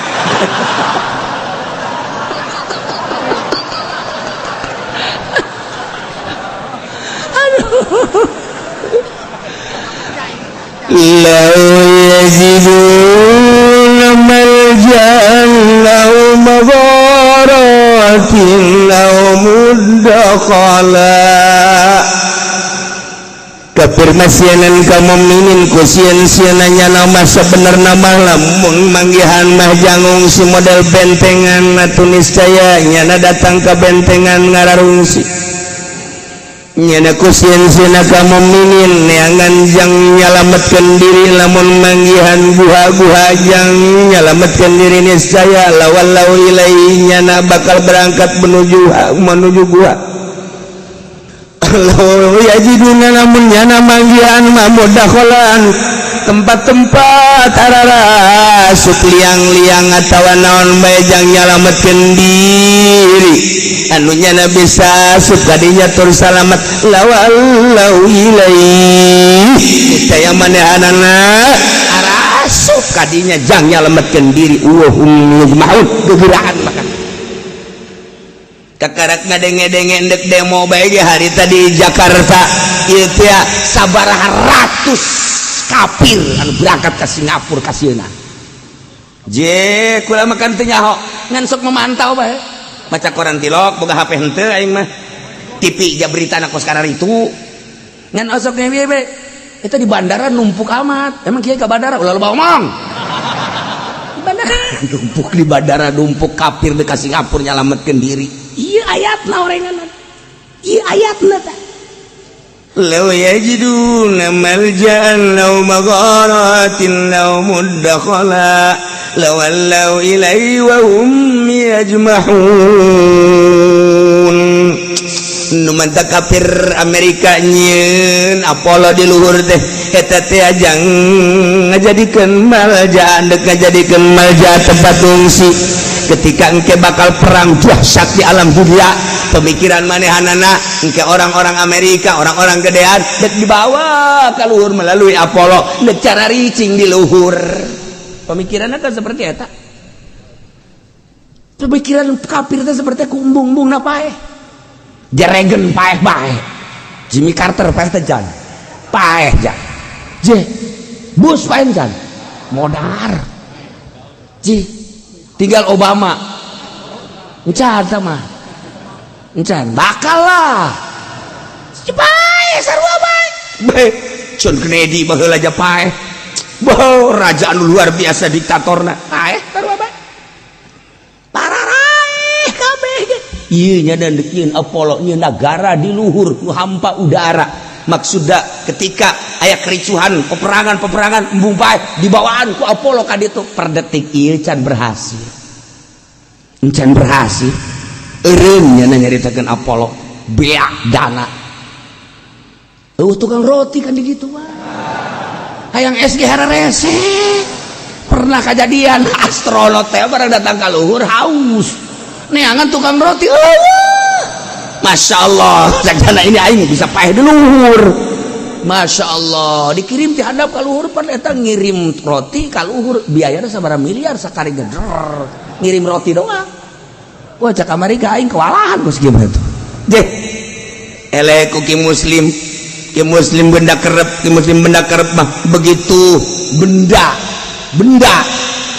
Aduh. La yaziduna malja'an aw magharatin aw mudakhala. Kafir masienan ka mukminin ku sieun-sieunna nyana mah sabenerna mah lamun manggihan mah jangungsi si model bentengan atuh niscaya nyana datang ka bentengan ngararungsi. Nyana ku sieun-sieunna ka mukminin neangan jang nyalametkeun diri lamun manggihan guha-guha jang nyalametkeun diri niscaya lawallau ilaihi nyana bakal berangkat menuju guha. Law yajiduna lamun nyana manggihan mah mudakhalan tempat-tempat ararasup liang-liang atawa naon bae jang nyalametkeun diri anu nyana bisa asup kadinya tur salamet lawallau ilaihi niscaya manehanana arasup kadinya jang nyalametkeun diri wa hum yajma'un gegerahan maka kakarak ngadenge-denge endek demo bae ge hari tadi Jakarta ieu teh sabaraha ratus kafir anu berangkat ke Singapura ka sieuna. Je kula makan teu nyaho ngan sok memantau bae maca koran tilok boga HP henteu aing mah TV ja beritana kos kararitu ngan osok ge bae eta di bandara numpuk amat emang kieu ka bandara ulah loba omong di bandara numpuk di bandara numpuk kafir deuk ka Singapura nyalametkeun diri. Iya ayatna orengan. Iya ayatna tah. Law yajiduna malja'an law magharatin law muddakhala lawallaw ilaihi wa hum yajmahun. Nu mantap kafir Amerika nyieun Apollo di luhur teh eta teh ajang ngajadikeun malja'an deuk ngajadikeun malja tempat ungsi. Ketika engke bakal perang dahsyat di alam dunia pemikiran manehanana engke orang-orang Amerika orang-orang gedean dek dibawa ke luhur melalui Apollo dek cara ricing di luhur pemikirannya kan seperti eta pemikiran kafir teh seperti kumbung-bung na paeh Reagan paeh bae Jimmy Carter paeh teh jan paeh jan je Bush paeh jan modar ji tinggal Obama encan sama encan bakal lah paeh sarua bae bae John Kennedy baheula aja paeh beuh raja anu luar biasa diktatorna paeh sarua bae pararaeh kabeh ge ieu nya dan deukeun Apollo nyeun nagara di luhur nu hampa udara maksudna ketika aya kericuhan peperangan-peperangan embung paeh dibawaan ku Apollo ka ditu per detik ieu can berhasil encan berhasil eureun nya nyaritakeun Apollo beak dana eueuh tukang roti kan di ditu mah hayang SG hararese pernah kejadian astronot teh barang datang ka luhur haus neangan tukang roti eueuh Masya Allah sajana ini aing bisa paeh di luhur Masya Allah dikirim ti handap ka luhur pan eta ngirim roti ka luhur biayana sabaraha miliar sakali geder ngirim roti doang wah cak Amerika aing kewalahan geus gimana tuh deh eleh ku ki muslim benda kerep ki muslim benda kerep mah begitu benda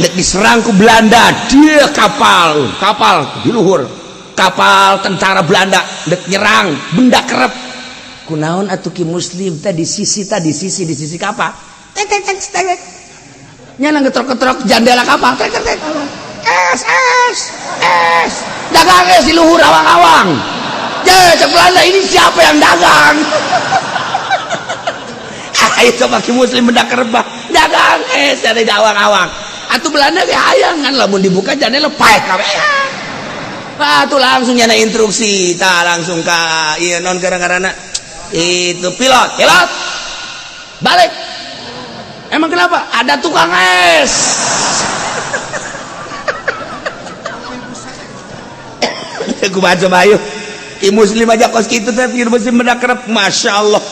dek diserang ku Belanda dia kapal di luhur kapal tentara Belanda dek nyerang benda kerep kunaon atuh ki muslim teh di sisi di sisi kapal tek tek tek tek nyana ngetrok-ngetrok jandela kapal tek tek tek es es es dagang es di luhur awang-awang je cek Belanda ini siapa yang dagang ayo coba ki muslim benda kerep dagang es dari awang-awang atuh Belanda ge hayang kan lamun dibuka jandela paeh kabeh. Ah tuh langsung nyana instruksi, tah langsung ka ieu non gara-garana itu pilot balik. Emang kenapa? Ada tukang es. Aku baca bayu. Ki muslim aja kos kitu teh ki muslim benda kerep, Masya Allah.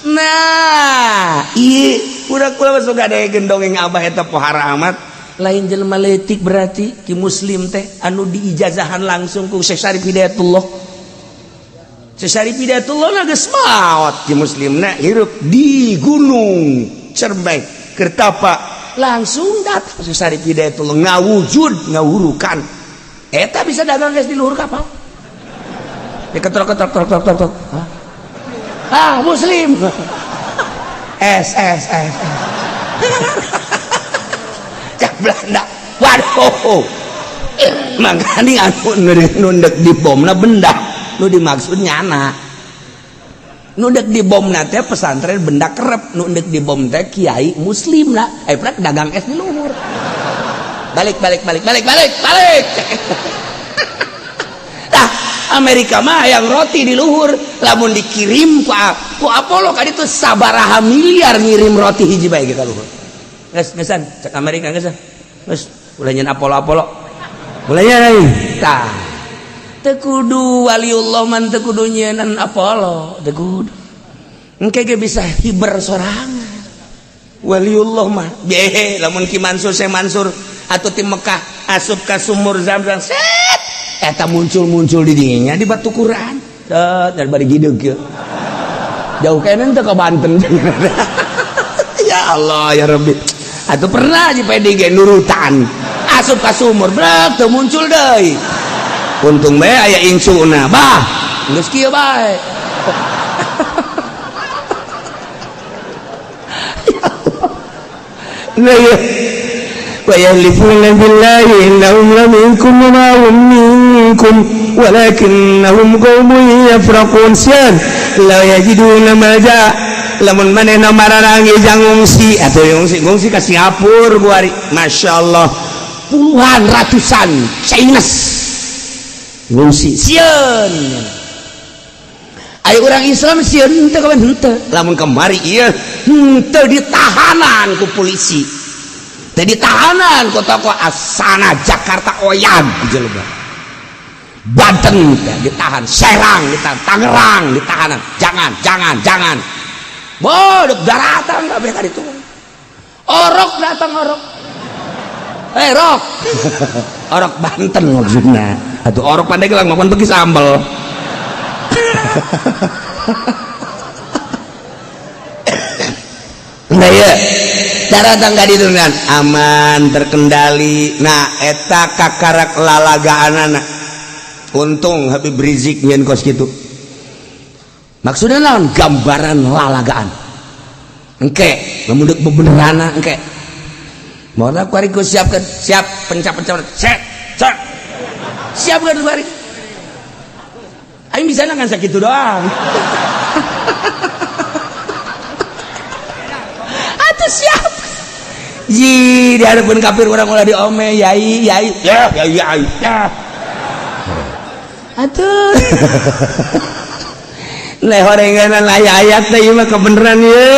Nah, ieu udah kula masuk ada gendongeng abah eta pohara amat. Lain jelema leutik berarti ki muslim teh anu diijazahan langsung ku Syekh Syarif Hidayatullah. Syekh Syarif Hidayatullah na geus maot ki muslimna hirup di Gunung Cermai Kertapa langsung datang Syekh Syarif Hidayatullah ngawujud ngawurukan eta bisa dagang geus di luhur kapal. Diketrok-ketrok trok trok trok trok. Ah, muslim. S S S. Cak Belanda. Waduh. Makanya anu nundek di bomna benda nu dimaksud nyana. Nundek di bomna teh pesantren benda kerep, nundek di bom teh kiai muslim lah. Prak dagang es di luhur. Balik balik balik balik balik balik. Tah, Amerika mah yang roti di luhur, lamun dikirim ku Apollo ka ditu sabaraha miliar ngirim roti hiji bae ka luhur. Geus geusan cek Amerika geus. Geus ulah nyeun Apollo-Apollo. Mulanya lain. Tah. Teu kudu waliullah man teu kudu nyieun Apollo, teu kudu. Engke ge bisa hiber sorangan. Waliullah mah behe lamun Ki Mansur Syekh Mansur atau ti Mekah asup ka sumur Zamzam set eta muncul-muncul di dinya di batu Quran. Set dari bari gideug kieu. Jauh kene teu ka Banten. Ya Allah ya Rabbi. Atuh pernah di PDG nurutan. Asup ka sumur brek teu muncul deui. Untung bae aya incuna bah geus kieu bae. Ya Allah. Wa yahlifuna billahi innahum laminkum wa ma hum minkum walakinnahum qaumun yafraqun. Syan la yajiduna malja lamun manehna mararangi jang ngungsi atuh ngungsi ka Singapura kuari. Masyaallah puluhan ratusan Chinese ngungsi sieun. Ayo orang Islam sieun teu kawan henteu. Lamun kemari ieu henteu ditahanan ku polisi, teu ditahanan ku tokoh Asana Jakarta Oyag jelema. Banten ditahan, Serang ditahan, Tangerang ditahanan. Jangan jangan jangan. Bodok daratan kabeh ka ditu. Orok datang orok. Rok. Orok Banten maksudnya. Atuh orok Pandeglang makan begi sambel. Nah ya, daratan ka ditu kan aman terkendali. Nah eta kakarak lalagaanana. Untung Habib Rizik nyeun kos kitu. Maksudnya naon? Gambaran lalagaan. Engke, lamun deuk bebenerana engke. Mau kuari ku siapkan, siap pencap-pencap, set, set. Siapkan kuari. Aing bisa ngan sakitu doang. Atuh siap. Ji di hadapan kafir urang ulah diome, yai, yai, ya, yai, yai. Ya. Atuh. Leh horenganan aya ayat teh ieu mah kebeneran ye.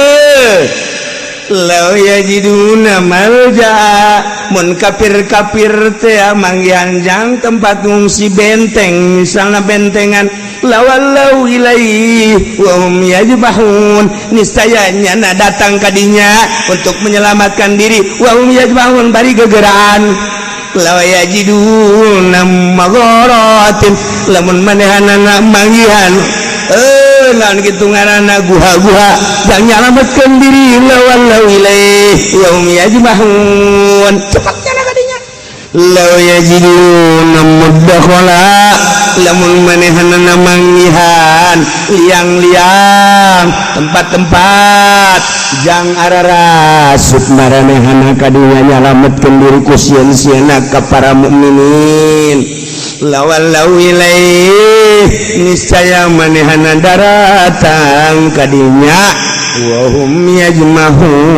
Law yajiduna malja mun kafir-kafir teh manggihan jang tempat ngungsi benteng misalna bentengan lawallau ilaihi wa hum yajbahun niscaya nyana datang kadinya untuk menyelamatkan diri wa hum yajbahun bari gegeraan law yajiduna magharatin lamun manehanana manggihan lawan kitu ngaranna guha-guha jang nyalametkeun diri lawan ilaih wa hum yajmahun cepat nyala kadinya law yajiduna mudakhala lamun manehanna manggihan liang-liang tempat-tempat jang ararasup maranehana kadinya nyalametkeun diri ku sieun-sieunna ka para mukminin lawalau ilaih niscaya manehana daratang kadinya wa hum yajmahun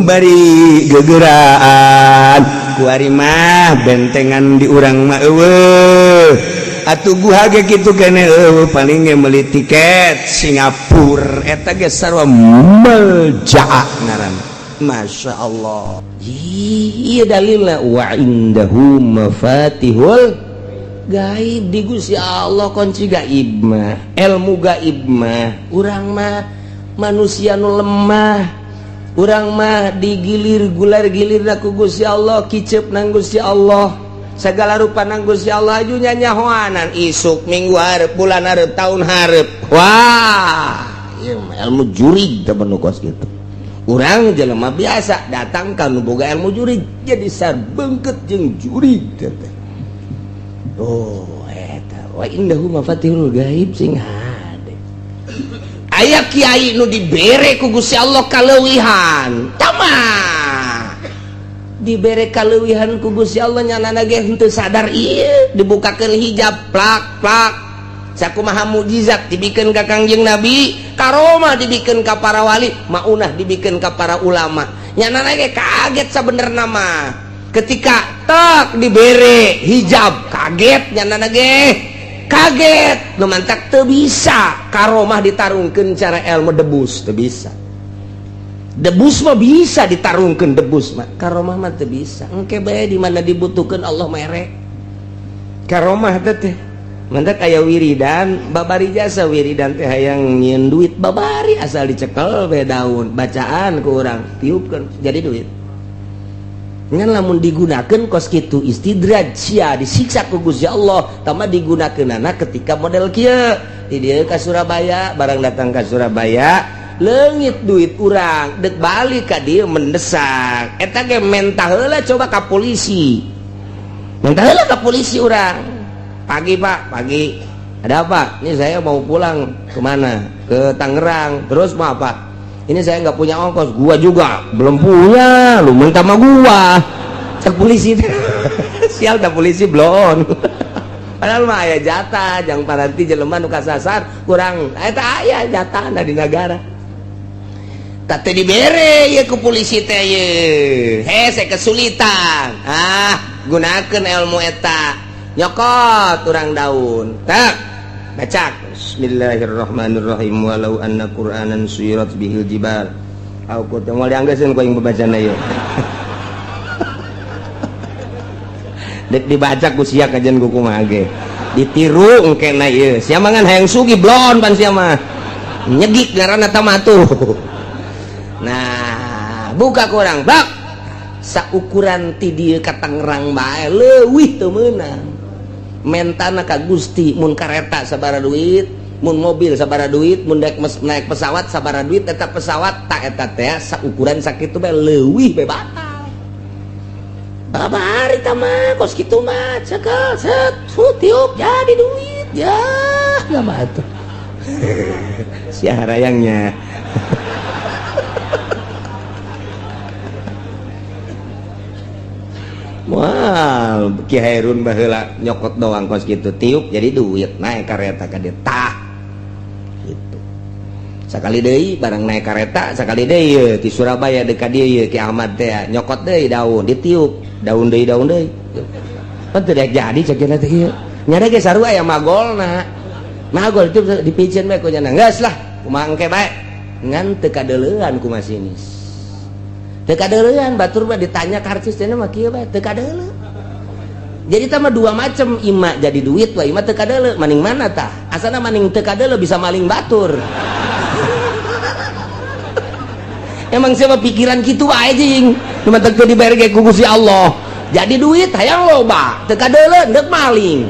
bari gegeraan kuari mah bentengan di urang mah eueuh atuh guha ge kitu kene eueuh paling ge meuli tiket Singapura eta ge sarua meljaa ngaranna. Masya Allah. Iya dalilnya wa indahu mafatihul gaib di Gusti Allah kunci gaib mah ilmu gaib mah urang mah manusia nu lemah urang mah digilir gular gilir ku Gusti Allah kicep nang Gusti Allah segala rupa nang Gusti Allah aju nyanyahoanan isuk minggu hareup bulan hareup tahun hareup wah ieu mah ilmu jurig teh nu kos kitu. Urang jelema biasa datang ka nu boga ilmu jurig jadi sarbengket jeung jurig teh. Oh eta Wa indahu mafatihul gaib sing hade. Aya kiai nu dibere ku Gusti Allah kaleuwihan. Tama. Dibere kaleuwihan ku Gusti Allah nyanana ge henteu sadar ieu dibukakeun hijab plak plak. Sakumaha mukjizat dibikeun ka Kangjeng Nabi, karomah dibikeun ka para wali, maunah dibikeun ka para ulama. Nyanana ge kaget sabenerna mah. Ketika tak dibere hijab kaget nyanana ge. Kaget, nu mantak teu bisa karomah ditarungkeun cara ilmu debus, teu bisa. Debus mah bisa ditarungkeun debus mah, karomah mah teu bisa. Engke bae di mana dibutuhkeun Allah mere. Karomah teh mantak aya wiridan, babari jasa wiridan teh hayang nyieun duit babari asal dicekel we daun, bacaan ku urang tiupkeun jadi duit. Ngan lamun digunakeun kos kitu istidraj sia disiksa ku Gusti Allah, tambah digunakeunana ketika model kieu. Di dieu ka Surabaya, barang datang ka Surabaya, leungit duit urang, dek balik ka dieu mendesak. Eta ge mentah heula coba ka polisi. Mentah heula ka polisi urang. Pagi Pak, pagi. Ada apa? Ini saya mau pulang kemana? Ke Tangerang. Terus mau apa? Ini saya nggak punya ongkos. Gua juga belum punya. Lu minta sama gua. Cek polisi. Sial dah polisi belum. Padahal mah aya jatah, jang paranti jelema nu kasasar kurang. Eta aya jatah di negara. Tah teu dibere ye ku polisi teh ye. Hese kesulitan. Ah, gunakeun ilmu eta. Nyokot urang daun. Tak baca bismillahirrahmanirrahim walau anna qur'anan suyirat bihil jibal au qut moal dianggeuskeun ku aing babacana ieu. Dek dibaca ku sia kajian ku kumaha ge. Ditiru engkena ieu. Sia mah ngan hayang sugih blon pan sia mah. Nyegik ngaranna tah mah tuh. Nah, buka ku urang bak. Saukuran ti dieu ka Tangerang bae leuwih teu meunang. Mentana ka Gusti mun kareta sabara duit, mun mobil sabara duit, mun naik pesawat sabara duit, eta pesawat tak eta teh saukuran sakitu bae leuwih bae batal. Babari tah mah kos kitu mah cekel set tiup jadi duit ya mah atuh. Sia harayangnya. Wah, Ki Hairun baheula nyokot doang kos gitu tiup jadi duit naik kareta ka dieu tah gitu. Sakali deui barang naik kareta sakali deui ti Surabaya deuk ka dieu ye Ki Ahmad teh nyokot deui daun ditiup daun deui daun deui. Pan teu daek jadi cek cenah teh ieu. Nya ge sarua aya magolna. Magol itu dipiceun bae ku nya geus lah kumaha engke bae ngan teu kadeuleuan ku masinis. Teu kadeuleuan batur mah ditanya karcis cenah mah kieu bae teu kadeuleu. Jadi tah mah dua macam ima jadi duit wa ima teu kadeuleu maning mana tah? Asana maning teu kadeuleu bisa maling batur. Emang siapa pikiran kitu wae jeung nu matak teu dibere ge ku Gusti Allah. Jadi duit hayang loba teu kadeuleu deuk maling.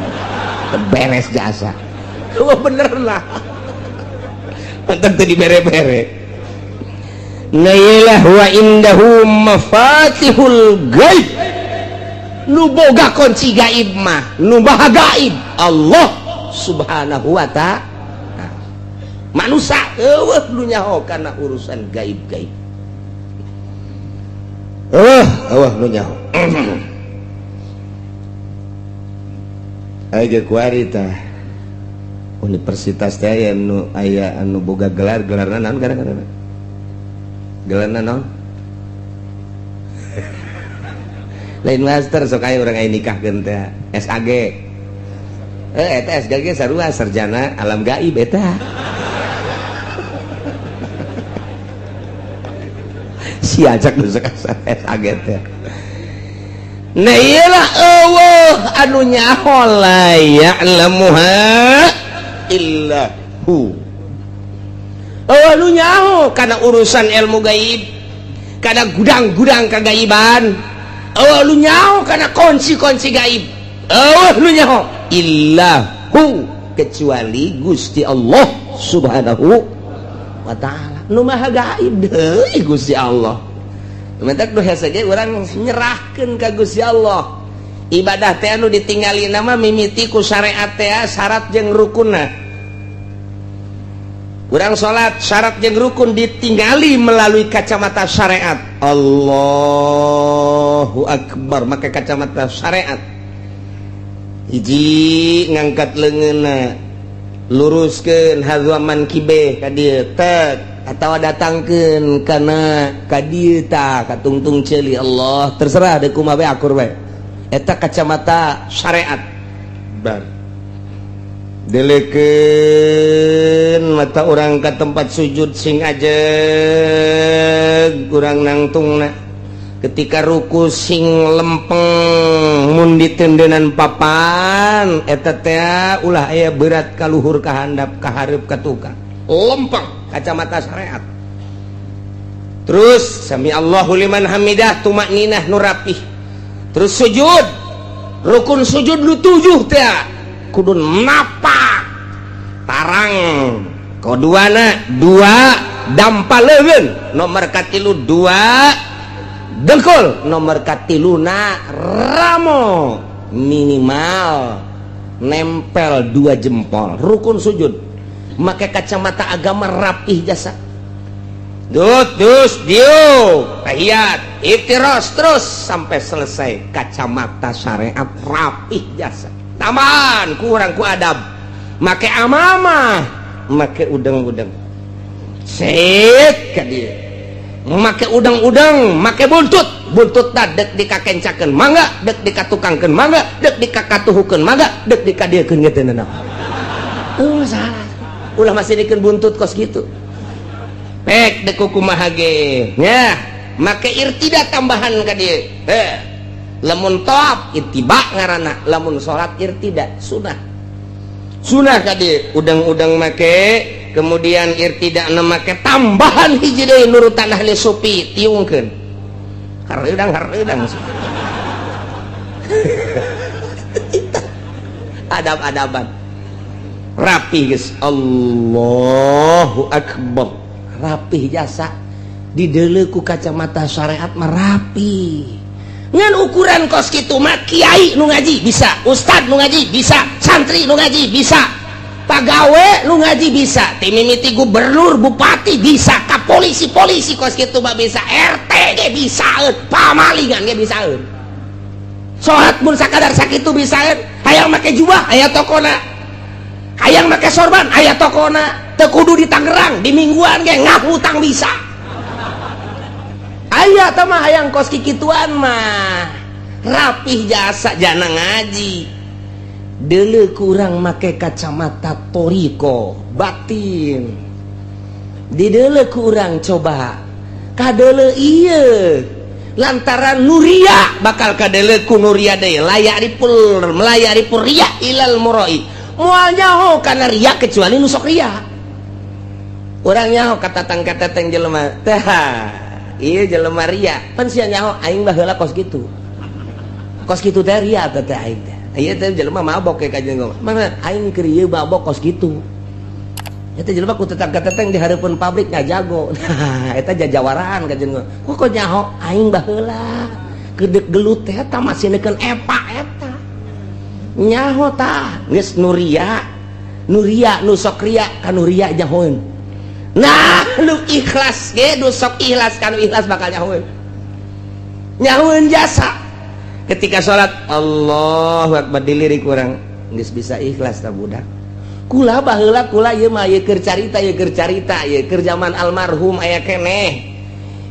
Teu beres jasa. Wah bener lah. Mantap teu dibere-bere. Nailah wa indahu mafatihul gaib. Nu boga kunci gaib mah, nu maha gaib Allah Subhanahu wa ta'ala. Manusia eueuh nu nyaho kana urusan gaib-gaib. Eueuh nu nyaho. Aya kuari tah. Universitas teh aya nu aya anu boga gelar, gelarna naon gara-gara? Gelarna naon? Lain master sok aya urang aya nikahkeun teh SAG. Eta SAG sarua sarjana alam gaib eta. Si ajak nu sok SAG teh. Nah iyalah eueuh anu nyaho la ya'lamuha illa hu. Eueuh nu nyaho kana urusan ilmu gaib, kana gudang-gudang kagaiban. Eueuh nu nyaho kana kunci-kunci gaib. Eueuh nu nyaho illa hu, kecuali Gusti Allah Subhanahu wa ta'ala. Nu maha gaib deui Gusti Allah. Mentak nu hese ge urang nyerahkeun ka Gusti Allah. Ibadah teh anu ditinggali nama mimiti ku syariat teh, syarat jeung rukunna. Urang salat, syarat jeung rukun ditinggali melalui kacamata syariat. Allahu akbar, make kacamata syariat. Hiji, ngangkat leungeunna, luruskeun hadzwa mankibe ka dieu, tek, atawa datangkeun kana ka dieu, tah, ka tungtung ceuli. Allah, terserah deuk kumaha bae, akur bae. Eta kacamata syariat. Bar delekeun mata urang ke tempat sujud, sing ajeg urang nangtungna. Ketika ruku sing lempeng, mun ditendenan papan eta teh ulah aya berat ka luhur, ka handap, ka hareup, ka tukang. Lempeng, kacamata syariat. Terus sami Allahu liman hamidah, tumakninah nu rapih. Terus sujud, rukun sujud nu tujuh teh kudu napak tarang, kaduana dua dampa leungeun, nomor katilu dua dengkul, nomor katiluna ramo, minimal nempel dua jempol. Rukun sujud make kacamata agama, rapih jasa. Dut, dus, diuk, tahiyat, iftiros, terus sampai selesai, kacamata syariat, rapih jasa. Taman kurang ku adab, make amamah, make udang-udang, set ka dieu, make udang-udang, make buntut. Buntut dek dikakencakeun mangga, dek dikatukangkeun mangga, dek dikakatuhukeun mangga, dek dikadiekeun ge teu nanaon. Oh, salah. Ulah masih dikeun buntut kos gitu. Pek dek kumaha ge nya, make irtida tambahan ka dieu. Eh, lamun tawaf ittiba ngaranna, lamun salat irtida sunah. Sunah ka dieu udang-udang make, kemudian irtida make tambahan hiji deui nurutan ahli sufi, tiungkeun. Hareudang hareudang. Adab-adaban. Rapi geus, Allahu akbar. Rapih jasa, didele ku kacamata syariat mah rapi. Ngan ukuran kos kitu mah kiai nu ngaji bisa, ustad nu ngaji bisa, santri nu ngaji bisa, pagawe nu ngaji bisa, ti mimiti gubernur, bupati bisa, ka polisi-polisi kos kitu mah bisa, RT ge bisa, pamalingan ge bisa. Salat mun sakadar sakitu bisa. Hayang make jubah aya tokona, hayang make sorban aya tokona. Teu kudu di Tangerang, di Mingguan ge ngahutang bisa aya. Tah mah hayang kos kikituan mah rapih jasa, jana ngaji. Deuleu kurang make kacamata toriko batin, dideuleu kurang, coba kadeuleu ieu lantaran nuria, bakal kadeuleu ku nuria deui. Layak ripul melayak ripul riya ilal muroi, moal nyaho kana ria kecuali nu sok ria. Urang nyaho katatang kateteng jelema teh, ieu jelema ria pan. Sia nyaho aing baheula kos kitu, kos kitu teh ria teh teh aing teh. Ieu teh jelema mabok ka jeung mana aing keur ieu mabok kos kitu. Eta jelema ku tetang kateteng di hareupeun pabrik ngajago. Nah, eta jajawaraan ka jeung kok kok nyaho aing baheula gedek gelut teh, eta masih neukeun epa, eta nyaho tah geus nuria nuria. Nu sok ria ka nu ria nyahoeun. Nah, nu ikhlas ge, nu sok ikhlas ka nu ikhlas bakal nyahoeun, nyahoeun jasa. Ketika salat Allahu akbar, dilirik urang geus bisa ikhlas tah budak. Kula baheula, kula ieu mah ieu keur carita, ieu keur carita, ieu keur zaman almarhum aya keneh.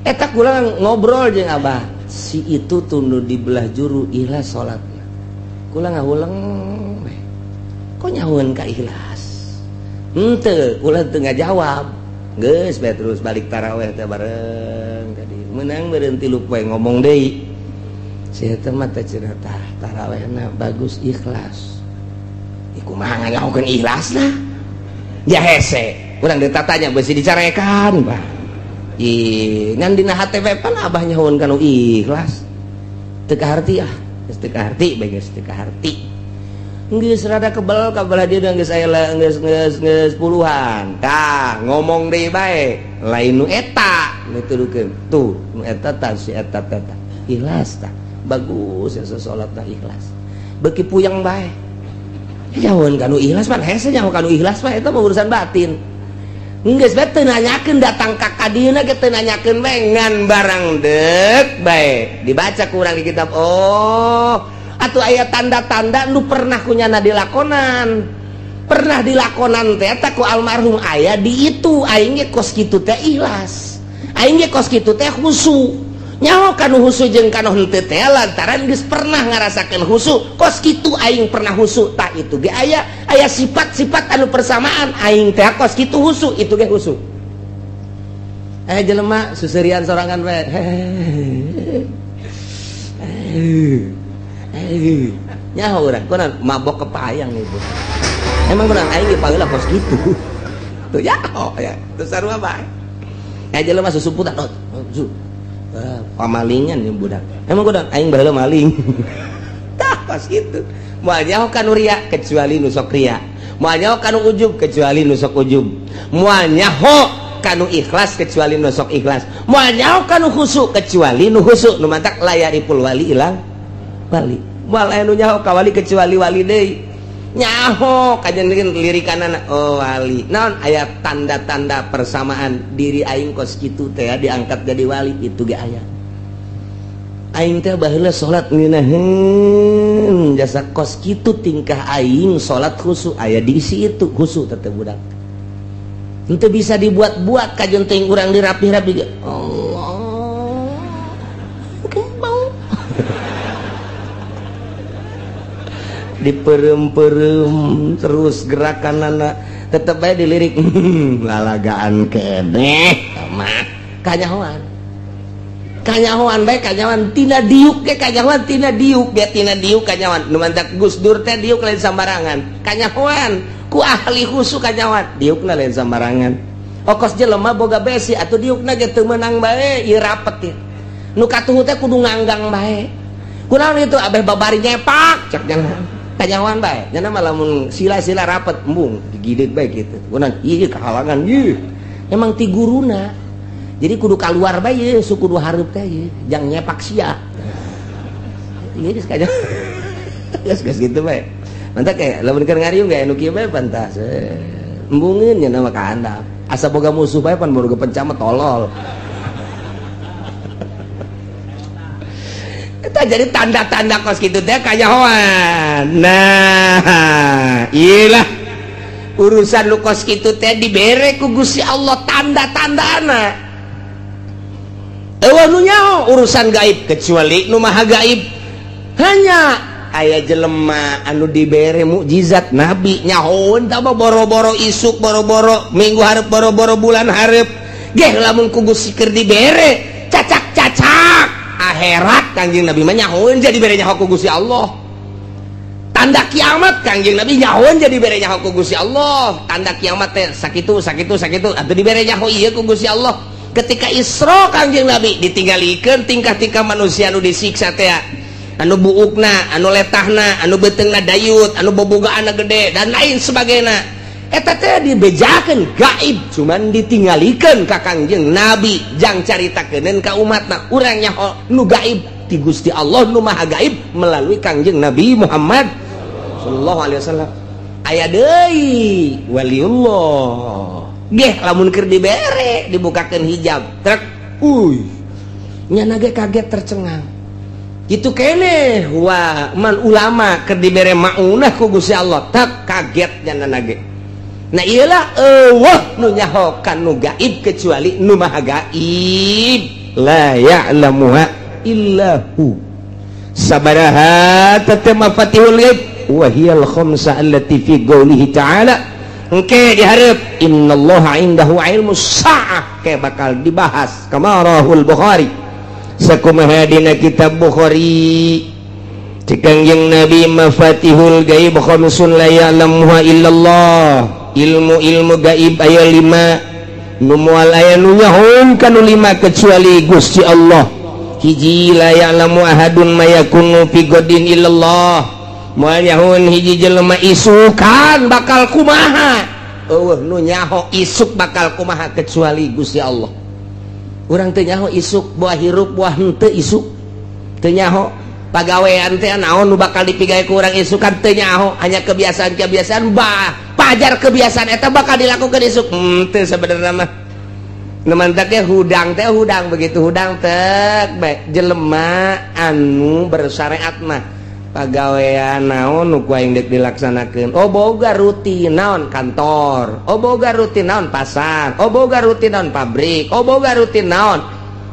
Eta kula ngobrol jeung abah si itu tuh nu di belah juru, ikhlas salatna. Kula ngahuleng we, kok nyahoeun ka ikhlas henteu? Kula teu ngajawab, geus bae. Terus balik taraweh teh bareng tadi menang meureun 3 poe ngomong deui si eta mah teh, cenah tah tarawehna bagus, ikhlas. Iku kumaha nganyahokeun ikhlasna ya, hese urang ditatanya beusi dicarekan bah. Ih, ngan dina hate we pan abah nyahoeun kanu ikhlas. Teu kaharti ah, geus teu kaharti bae, geus teu kaharti. Geus rada kebel ka belah dieu, geus aya geus geus geus puluhan. Tah, ngomong deui bae, lain nu eta nu tudukeun. Tuh, nu eta tah si eta teh tah. Ikhlas tah. Bagus ya salat dah ikhlas. Beuki puyeng bae. Jauhan kanu ikhlas pan hese nyaho kanu ikhlas mah eta mah urusan batin. Geus bae teu nanyakeun datang ka kadieuna ge teu nanyakeun bae ngan barang deuk bae. Dibaca ku urang di kitab. Oh, atuh aya tanda-tanda nu pernah kunyana dilakonan. Pernah dilakonan teh eta ku almarhum aya di itu aing ge kos kitu teh ikhlas. Aing ge kos kitu teh khusu. Nyaho kanu khusu jeung kanu henteu teh lantaran geus pernah ngarasakeun khusu. Kos kitu aing pernah khusu tah itu ge aya aya sifat-sifat anu persamaan aing teh kos kitu khusu itu ge khusu. Jelema suserian sorangan we. Nyaho urang kunaon mabok kepayang ibu. Emang kurang aing ge paheula kos kitu. Tuh nyaho ya. Tuh sarua bae. Jelema susumputan oh, zu. Pamalingan yang budak. Emang kudu aing baheula maling. Tah pas kitu. Moal nyaho kanu ria kecuali nu sok ria. Moal nyaho kanu ujub kecuali nu sok ujub. Moal nyaho kanu ikhlas kecuali nu sok ikhlas. Moal nyaho kanu khusu kecuali nu khusu. Nu mantak layaripul wali ilang wali. Moal aya nu nyaho ka wali kecuali wali deui. Nyaho kajen lirikanana oh wali. Naon aya tanda-tanda persamaan diri aing kos kitu teh diangkat jadi wali itu ge aya. Aing teh baheula salat ngeunaheun jasa kos kitu tingkah aing salat khusu aya diisi itu khusu teh budak. Henteu bisa dibuat-buat kajen teh urang dirapih-rapi ge. Allah. Bau. Diperem-perem terus gerakan anak tetep aja dilirik lalagaan keneh mah kanyahoan kanyahoan bae kanyahoan tina diuk ge kanyahoan tina diuk ge tina diuk kanyahoan nu mantak Gus Dur teh diuk lain sambarangan kanyahoan ku ahli khusu kanyahoan diukna lain sambarangan okos jelema boga besi atuh diukna ge teu meunang bae ieu rapet ieu nu katuhu teh kudu nganggang bae kunaon itu abeh babari nyepak cek jangan kanyahoan bae nya mah lamun sila-sila rapet embung digideut bae kitu kunaon ieu kahalangan ieu emang ti guruna jadi kudu kaluar bae ieu suku kudu hareup teh ieu jang nyepak sia ieu geus kanyahoan geus geus kitu bae mantap kayak lamun keur ngariung ge anu kieu bae pantas embungeun nya mah ka handap asa boga musuh bae pan boga pencamet tolol. Eta jadi tanda-tanda kos kitu teh kanyahoan. Nah, iyalah urusan lu kos kitu teh dibere ku Gusti Allah tanda-tandana. Eueuh nu nyaho urusan gaib kecuali nu maha gaib. Hanya aya jelema anu dibere mukjizat nabi nyahoeun tah boro-boro isuk boro-boro minggu hareup boro-boro bulan hareup. Geh lamun ku Gusti keur dibere cacak-cacak akhirat Kangjeng Nabi mah nyahoeun jadi bere nyaho ku Gusti Allah. Tanda kiamat Kangjeng Nabi nyahoeun jadi bere nyaho ku Gusti Allah. Tanda kiamat teh sakitu sakitu sakitu atuh dibere nyaho ieu ku Gusti Allah. Ketika Isra Kangjeng Nabi ditinggalikeun tingkah-tingkah manusia anu disiksa teh anu buukna, anu letahna, anu beuteungna dayut, anu bobogaanna gede dan lain sebagainya. Eta teh dibejakeun gaib cuman ditinggalikeun ka Kangjeng Nabi jang caritakeun ka umatna urang nyaho nu gaib ti Gusti Allah nu maha gaib melalui Kangjeng Nabi Muhammad sallallahu alaihi wasallam. Aya deui waliullah geh lamun keur dibere dibukakeun hijab trek uy nyana ge kaget tercengang kitu keneh wa man ulama keur dibere maunah ku Gusti Allah tak kaget nyana ge. Nah iyalah eueuh nu nyaho kanu gaib kecuali nu maha gaib la ya'lamuha illa hu sabaraha tatama fatihul ghaib wa hiyal khamsa allati fi qoulihi ta'ala. Engke dihareup innallaha indahu ilmus saah ke bakal dibahas kamarahul Bukhari sakumaha dina kitab Bukhari Kangjeng Nabi mafatihul gaib khamsun la ya'lamuha illallah. Ilmu-ilmu gaib aya 5 nu moal aya nu nyahoun kanu 5 kecuali Gusti Allah. Hiji la ya'lamu ahadun ma yakunu fi godin illallah. Moal nyahoun hiji jelema isukan bakal kumaha. Eueuh nu nyaho isuk bakal kumaha kecuali Gusti Allah. Urang teu nyaho isuk buah hirup buah henteu isuk. Teu nyaho. Pagawean teh naon nu bakal dipigawe ku urang isukan teu nyaho, hanya kebiasaan-kebiasaan bah pajar kebiasaan eta bakal dilakukan isuk. Teu sebenarnya mah. Nu mantak hudang teh hudang, begitu hudang tek bae jelema anu bersyariat mah pagawean naon nu ku aing deuk dilaksanakeun. Oh, boga rutin naon kantor, oh boga rutin naon pasar, oh boga rutin naon pabrik, oh boga rutin naon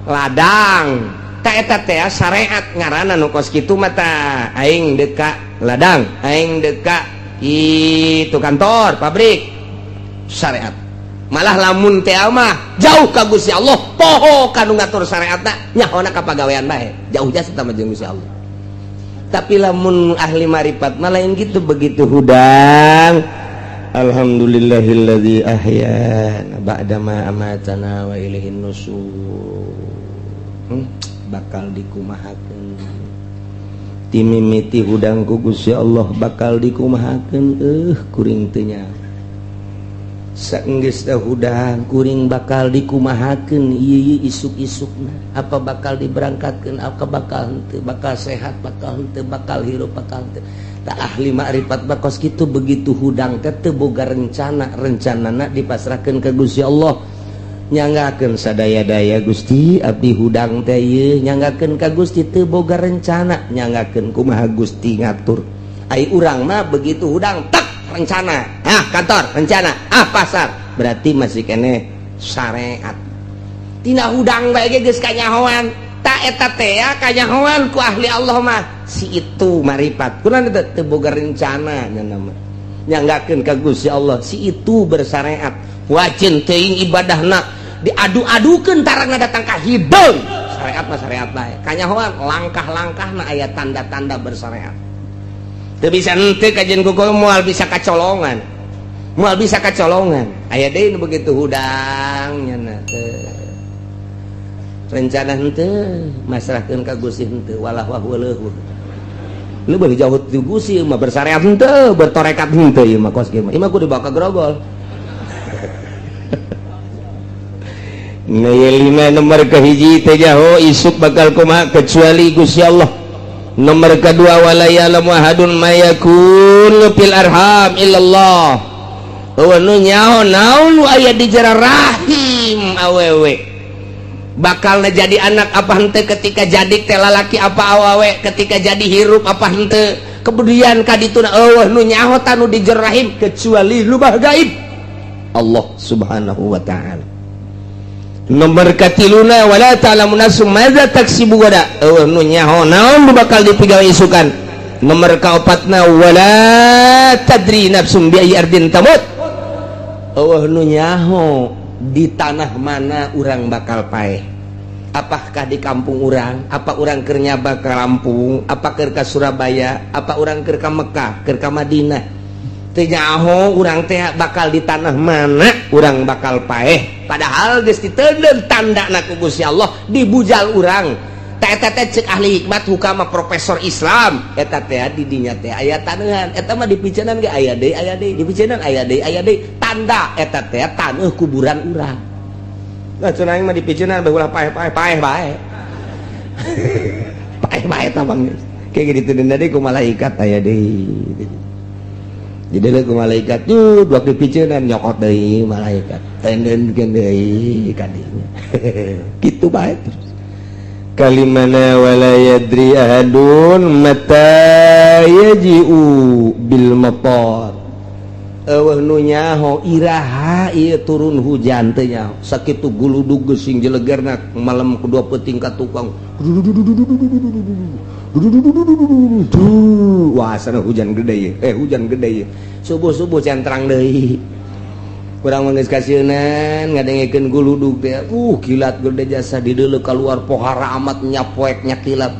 ladang. Tak eta teh syariat ngaranna nu kos kitu mah. Tah, aing deuk ka ladang, aing deuk ka itu kantor, pabrik, syariat. Malah lamun teh mah jauh ka Gusti Allah, poho kanu ngatur syariatna, nyahona ka pagawean bae, jauh jasa sama jeung Gusti Allah. Tapi lamun ahli marifat mah lain gitu. Begitu hudang, alhamdulillahilladzi ahyana ba'dama amatana wa ilaihin nusur. Bakal dikumahakeun timimiti hudang ku Gusti Allah, bakal dikumahakeun, kuring teu nyaho. Saenggeus teh hudang, kuring bakal dikumahakeun ieu isuk-isukna, apa bakal diberangkatkeun, apa bakal henteu, bakal sehat, bakal henteu, bakal hirup, bakal henteu. Tak ahli makrifat bakos kitu, begitu hudang teh teu boga rencana, rencanana dipasrahkeun ka Gusti Allah. Nyanggakeun sadaya-daya, Gusti, abdi hudang teh ieu nyanggakeun ka Gusti, teu boga rencana, nyanggakeun kumaha Gusti ngatur. Ai urang mah begitu hudang tak rencana, ah kantor rencana, ah pasar, berarti masih kene syariat. Tina hudang bae ge geus kanyahoan. Tak eta teh kanyahoan ku ahli Allah mah si itu marifat. Kunaon teu teu boga rencana nya mah, nyanggakeun ka Gusti Allah, si itu bersyariat. Wajin teuing ibadahna diadu-adukeun, tarangna datang ka hideung. Syariat mah syariat bae, kanyahoan langkah-langkahna aya tanda-tanda bersyariat. Teu bisa henteu kajian kuku, moal bisa kacolongan, moal bisa kacolongan. Aya deui nu begitu hudang nya teu rencana henteu, masrahkeun ka Gusti henteu, walah wah leuhur leuwih jauh ti Gusti mah, bersyariat henteu, bertorekat henteu. Ieu mah kos kieu mah, ieu mah kudu dibawa ka grogol. Nah, lima nomor kehiji teh jaho isuk bakal kumaha kecuali Gusti Allah. Nomor kedua, wala ya'lamu ahadun ma yakunu fil arham illallah. Eueuh nu nyaho naon nu aya di jero rahim awewe. Bakal jadi anak apa henteu ketika jadi teh, lalaki apa awewe, ketika jadi hirup apa henteu. Kemudian kadituna eueuh nu nyaho tanu di jero rahim kecuali lubah gaib Allah Subhanahu wa Ta'ala. Nomor katiluna, wala ta'lamu nafsum madza taksibu gada, eueuh nu nyaho naon nu bakal dipigawe isukan. Nomor kaopatna, wala tadri nafsum bi ayyi ardin tamut, eueuh nu nyaho di tanah mana urang bakal paeh, apakah di kampung urang, apa urang keur nyaba ka Lampung, apa keur ka Surabaya, apa urang keur ka Mekah, keur ka Madinah. Teu nyaho urang teh bakal di tanah mana urang bakal paeh, padahal geus diteundeun tandana ku Gusti Allah dibujal urang. Teh eta teh cek ahli hikmat hukama profesor Islam, eta teh di dinya teh aya taneuhan, eta mah dipiceunan ge aya deui, aya deui, dipiceunan aya deui, aya deui, tanda eta teh taneuh kuburan urang. Nah, cenah aing mah dipiceunan bae ulah paeh-paeh, paeh bae, paeh bae tah bang. Kayak gitu deui ku malaikat, aya deui. Jadi ku malaikat tuh dua dipiceunan, nyokot deui malaikat, tendenkeun deui kadinya, kitu bae terus. Kalimana, wala yadri ahadun mata yaji'u bil matar, eueuh nu nyaho iraha ieu turun hujan, teu nyaho. Sakitu guludug geusing jelegerna malam kedua peuting ka tukang, wah sana hujan gede ye, hujan gede ye. Subuh-subuh centrang deui. Urang mah geus kasieunan ngadengekeun guludug teh, kilat gede jasa dideuleu keluar pohara amat nyapoek nyakilat.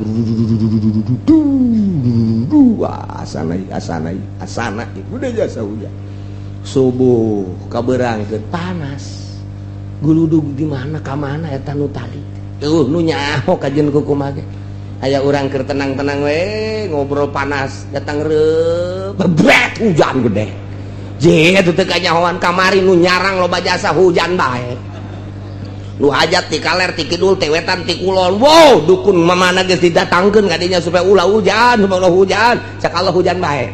Wah, asana asana asana gede jasa hujan. Subuh kaberangkeun panas. Guludug di mana ka mana eta nu tadi? Eueuh nu nyaho kajeun kumaha ge. Aya urang keur tenang-tenang we ngobrol, panas datang reup bebret hujan gede. Je, itu teu kanyahoan kamari nu nyarang loba jasa hujan bae. Nu hajat ti kaler, ti kidul, ti wetan, ti kulon. Wow, dukun mamana geus didatangkeun ka dinya supaya ulah hujan, supaya ulah hujan. Cak Allah hujan bae.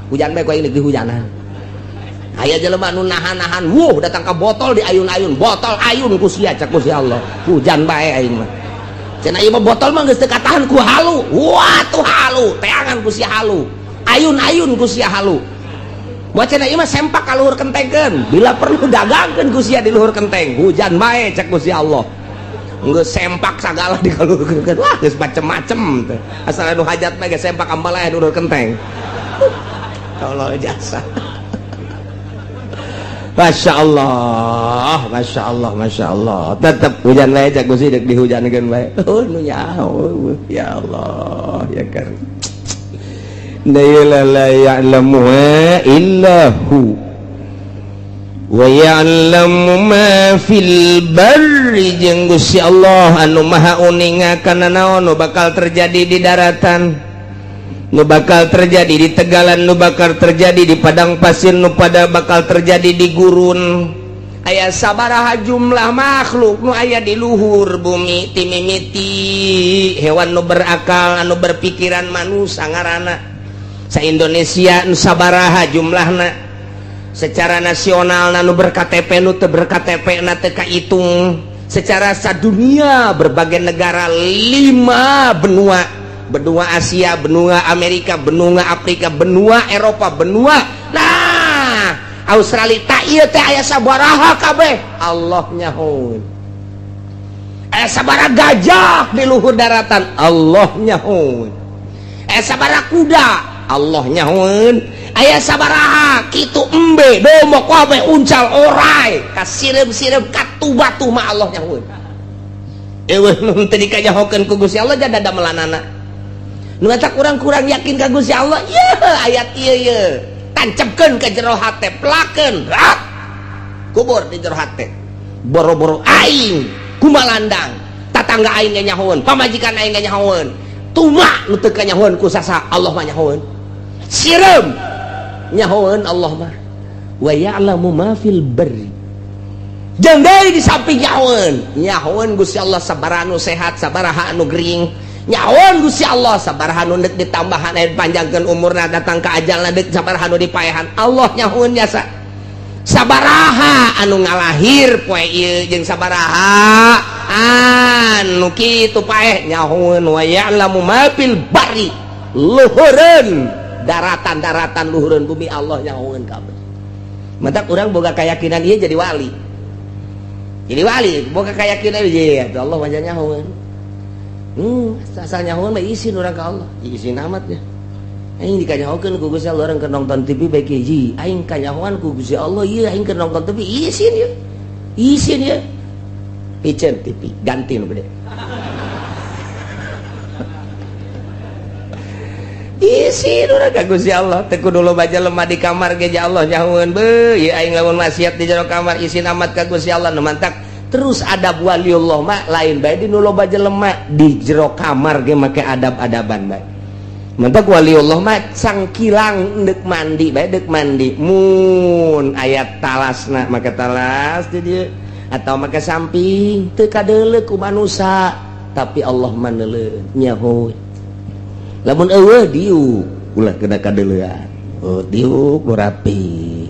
Hujan bae ku aing deuk dihujanan. Aya jelema nu nahan-nahan, wuh datang ka botol di ayun-ayun, botol ayun ku sia cak ku si Allah. Hujan bae aing mah. Cenah ieu mah botol mah geus teu katahan ku halu. Wah tuh halu, teangan ku sia halu. Ayun-ayun ku sia halu. Buat cenah ieu mah sempak ka luhur kentengkeun, bila perlu dagangkeun ku sia di luhur kenteng. Hujan bae cek ku si Allah. Geus sempak sagala di luhur kenteng. Wah geus macem-macem teh. Asal anu hajat mah geus sempak ambalaya di luhur kenteng. Allah jasa. Masya Allah, Masya Allah, Masya Allah. Tetep hujan bae cek Gusti deuk dihujankeun bae. Oh nu nyaho ya Allah ya karim. La ya'lamuha illa hu wa ya'lamu ma fil barri jeung Gusti Allah anu maha uninga kana naon nu bakal terjadi di daratan, nu bakal terjadi di tegalan, nu bakal terjadi di padang pasir, nu pada bakal terjadi di gurun. Aya sabaraha jumlah makhluk nu aya di luhur bumi timimiti hewan nu berakal anu berpikiran manusia ngaranna. Sa Indonesia nu sabaraha jumlahna secara nasional nu ber-KTP nu teu ber-KTP na teu kahitung, secara sadunia berbagai negara 5 benua, benua Asia, benua Amerika, benua Afrika, benua Eropa, benua nah Australia tak ieu teh aya sabaraha kabeh Allah nyahoeun. Aya sabaraha gajah di luhur daratan Allah nyahoeun. Aya sabaraha kuda Allah nyahoeun. Aya sabaraha kitu embe domok kabeh uncal orai kasireum-sireum katu batu mah Allah nyahoeun. Eueuh nu teu dikanyahokeun ku Gusti Allah jada damelanana. Nu eta kurang-kurang yakin ka Gusti Allah yeuh ayat ieu yeuh tancepkeun ka jero hate, pelakeun rat kubur di jero hate. Boro-boro aing kumalandang, tatangga aing ge nyahoeun, pamajikan aing ge nyahoeun, tuma nu teu kanyahoeun ku sasa Allah mah nyahoeun. Sireum nyahoeun Allah mah. Wa ya'lamu ma fil barri jeung deui di samping nyahoeun, nyahoeun Gusti Allah sabaraha nu sehat, sabaraha anu gering, nyahoeun Gusti Allah sabaraha nu deuk ditambahan aya panjangkeun umurna datang ka ajalna deuk sabaraha nu dipaehan Allah nyahoeun jasa. Sabaraha anu ngalahir poe ieu jeung sabaraha anu kitu paeh nyahoeun. Wa ya'lamu ma fil barri luhureun daratan-daratan luhureun bumi Allah nyahoeun kabeh. Mantak urang boga keyakinan ieu jadi wali. Jadi wali boga keyakinan ieu ya Allah wajah nyahoeun. Asal nyahoeun mah isin urang ka Allah. Isin amat ya. Aing dikanyahokeun ku Gusti Allah urang keur nonton TV bae hiji. Aing kanyahoan ku Gusti Allah ieu aing keur nonton TV isin ieu. Isin ieu. Piceun TV ganti nu gede. Isin urang ka Gusti Allah teu kudu loba jelema di kamar ge Allah nyahoeun beuh ieu aing lamun maksiat di jero kamar isin amat ka Gusti Allah nu mantak. Terus adab waliullah mah lain bae di nu loba jelema di jero kamar ge make adab-adaban bae. Mantak waliullah mah cangkilang deuk mandi bae deuk mandi mun aya talasna make talas di dieu atau make samping teu kadeuleu ku manusa tapi Allah mah neuleuh nyahoeun. Lamun eueuh diuk ulah kena kadeuleuan. Oh diuk nu rapi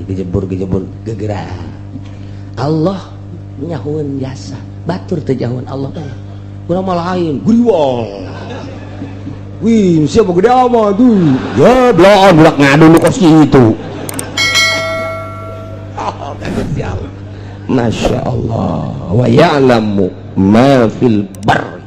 gejebur-gejebur gegerak. Allah nyahoeun jasa batur teu nyahoeun Allah teh. Urang mah lain guriwang. Wih, siapa gede amat tuh? Ya, belaan budak ngadu lu kos gitu. Oh, Gusti Allah. Masya Allah. Wa ya'lamu ma fil barri.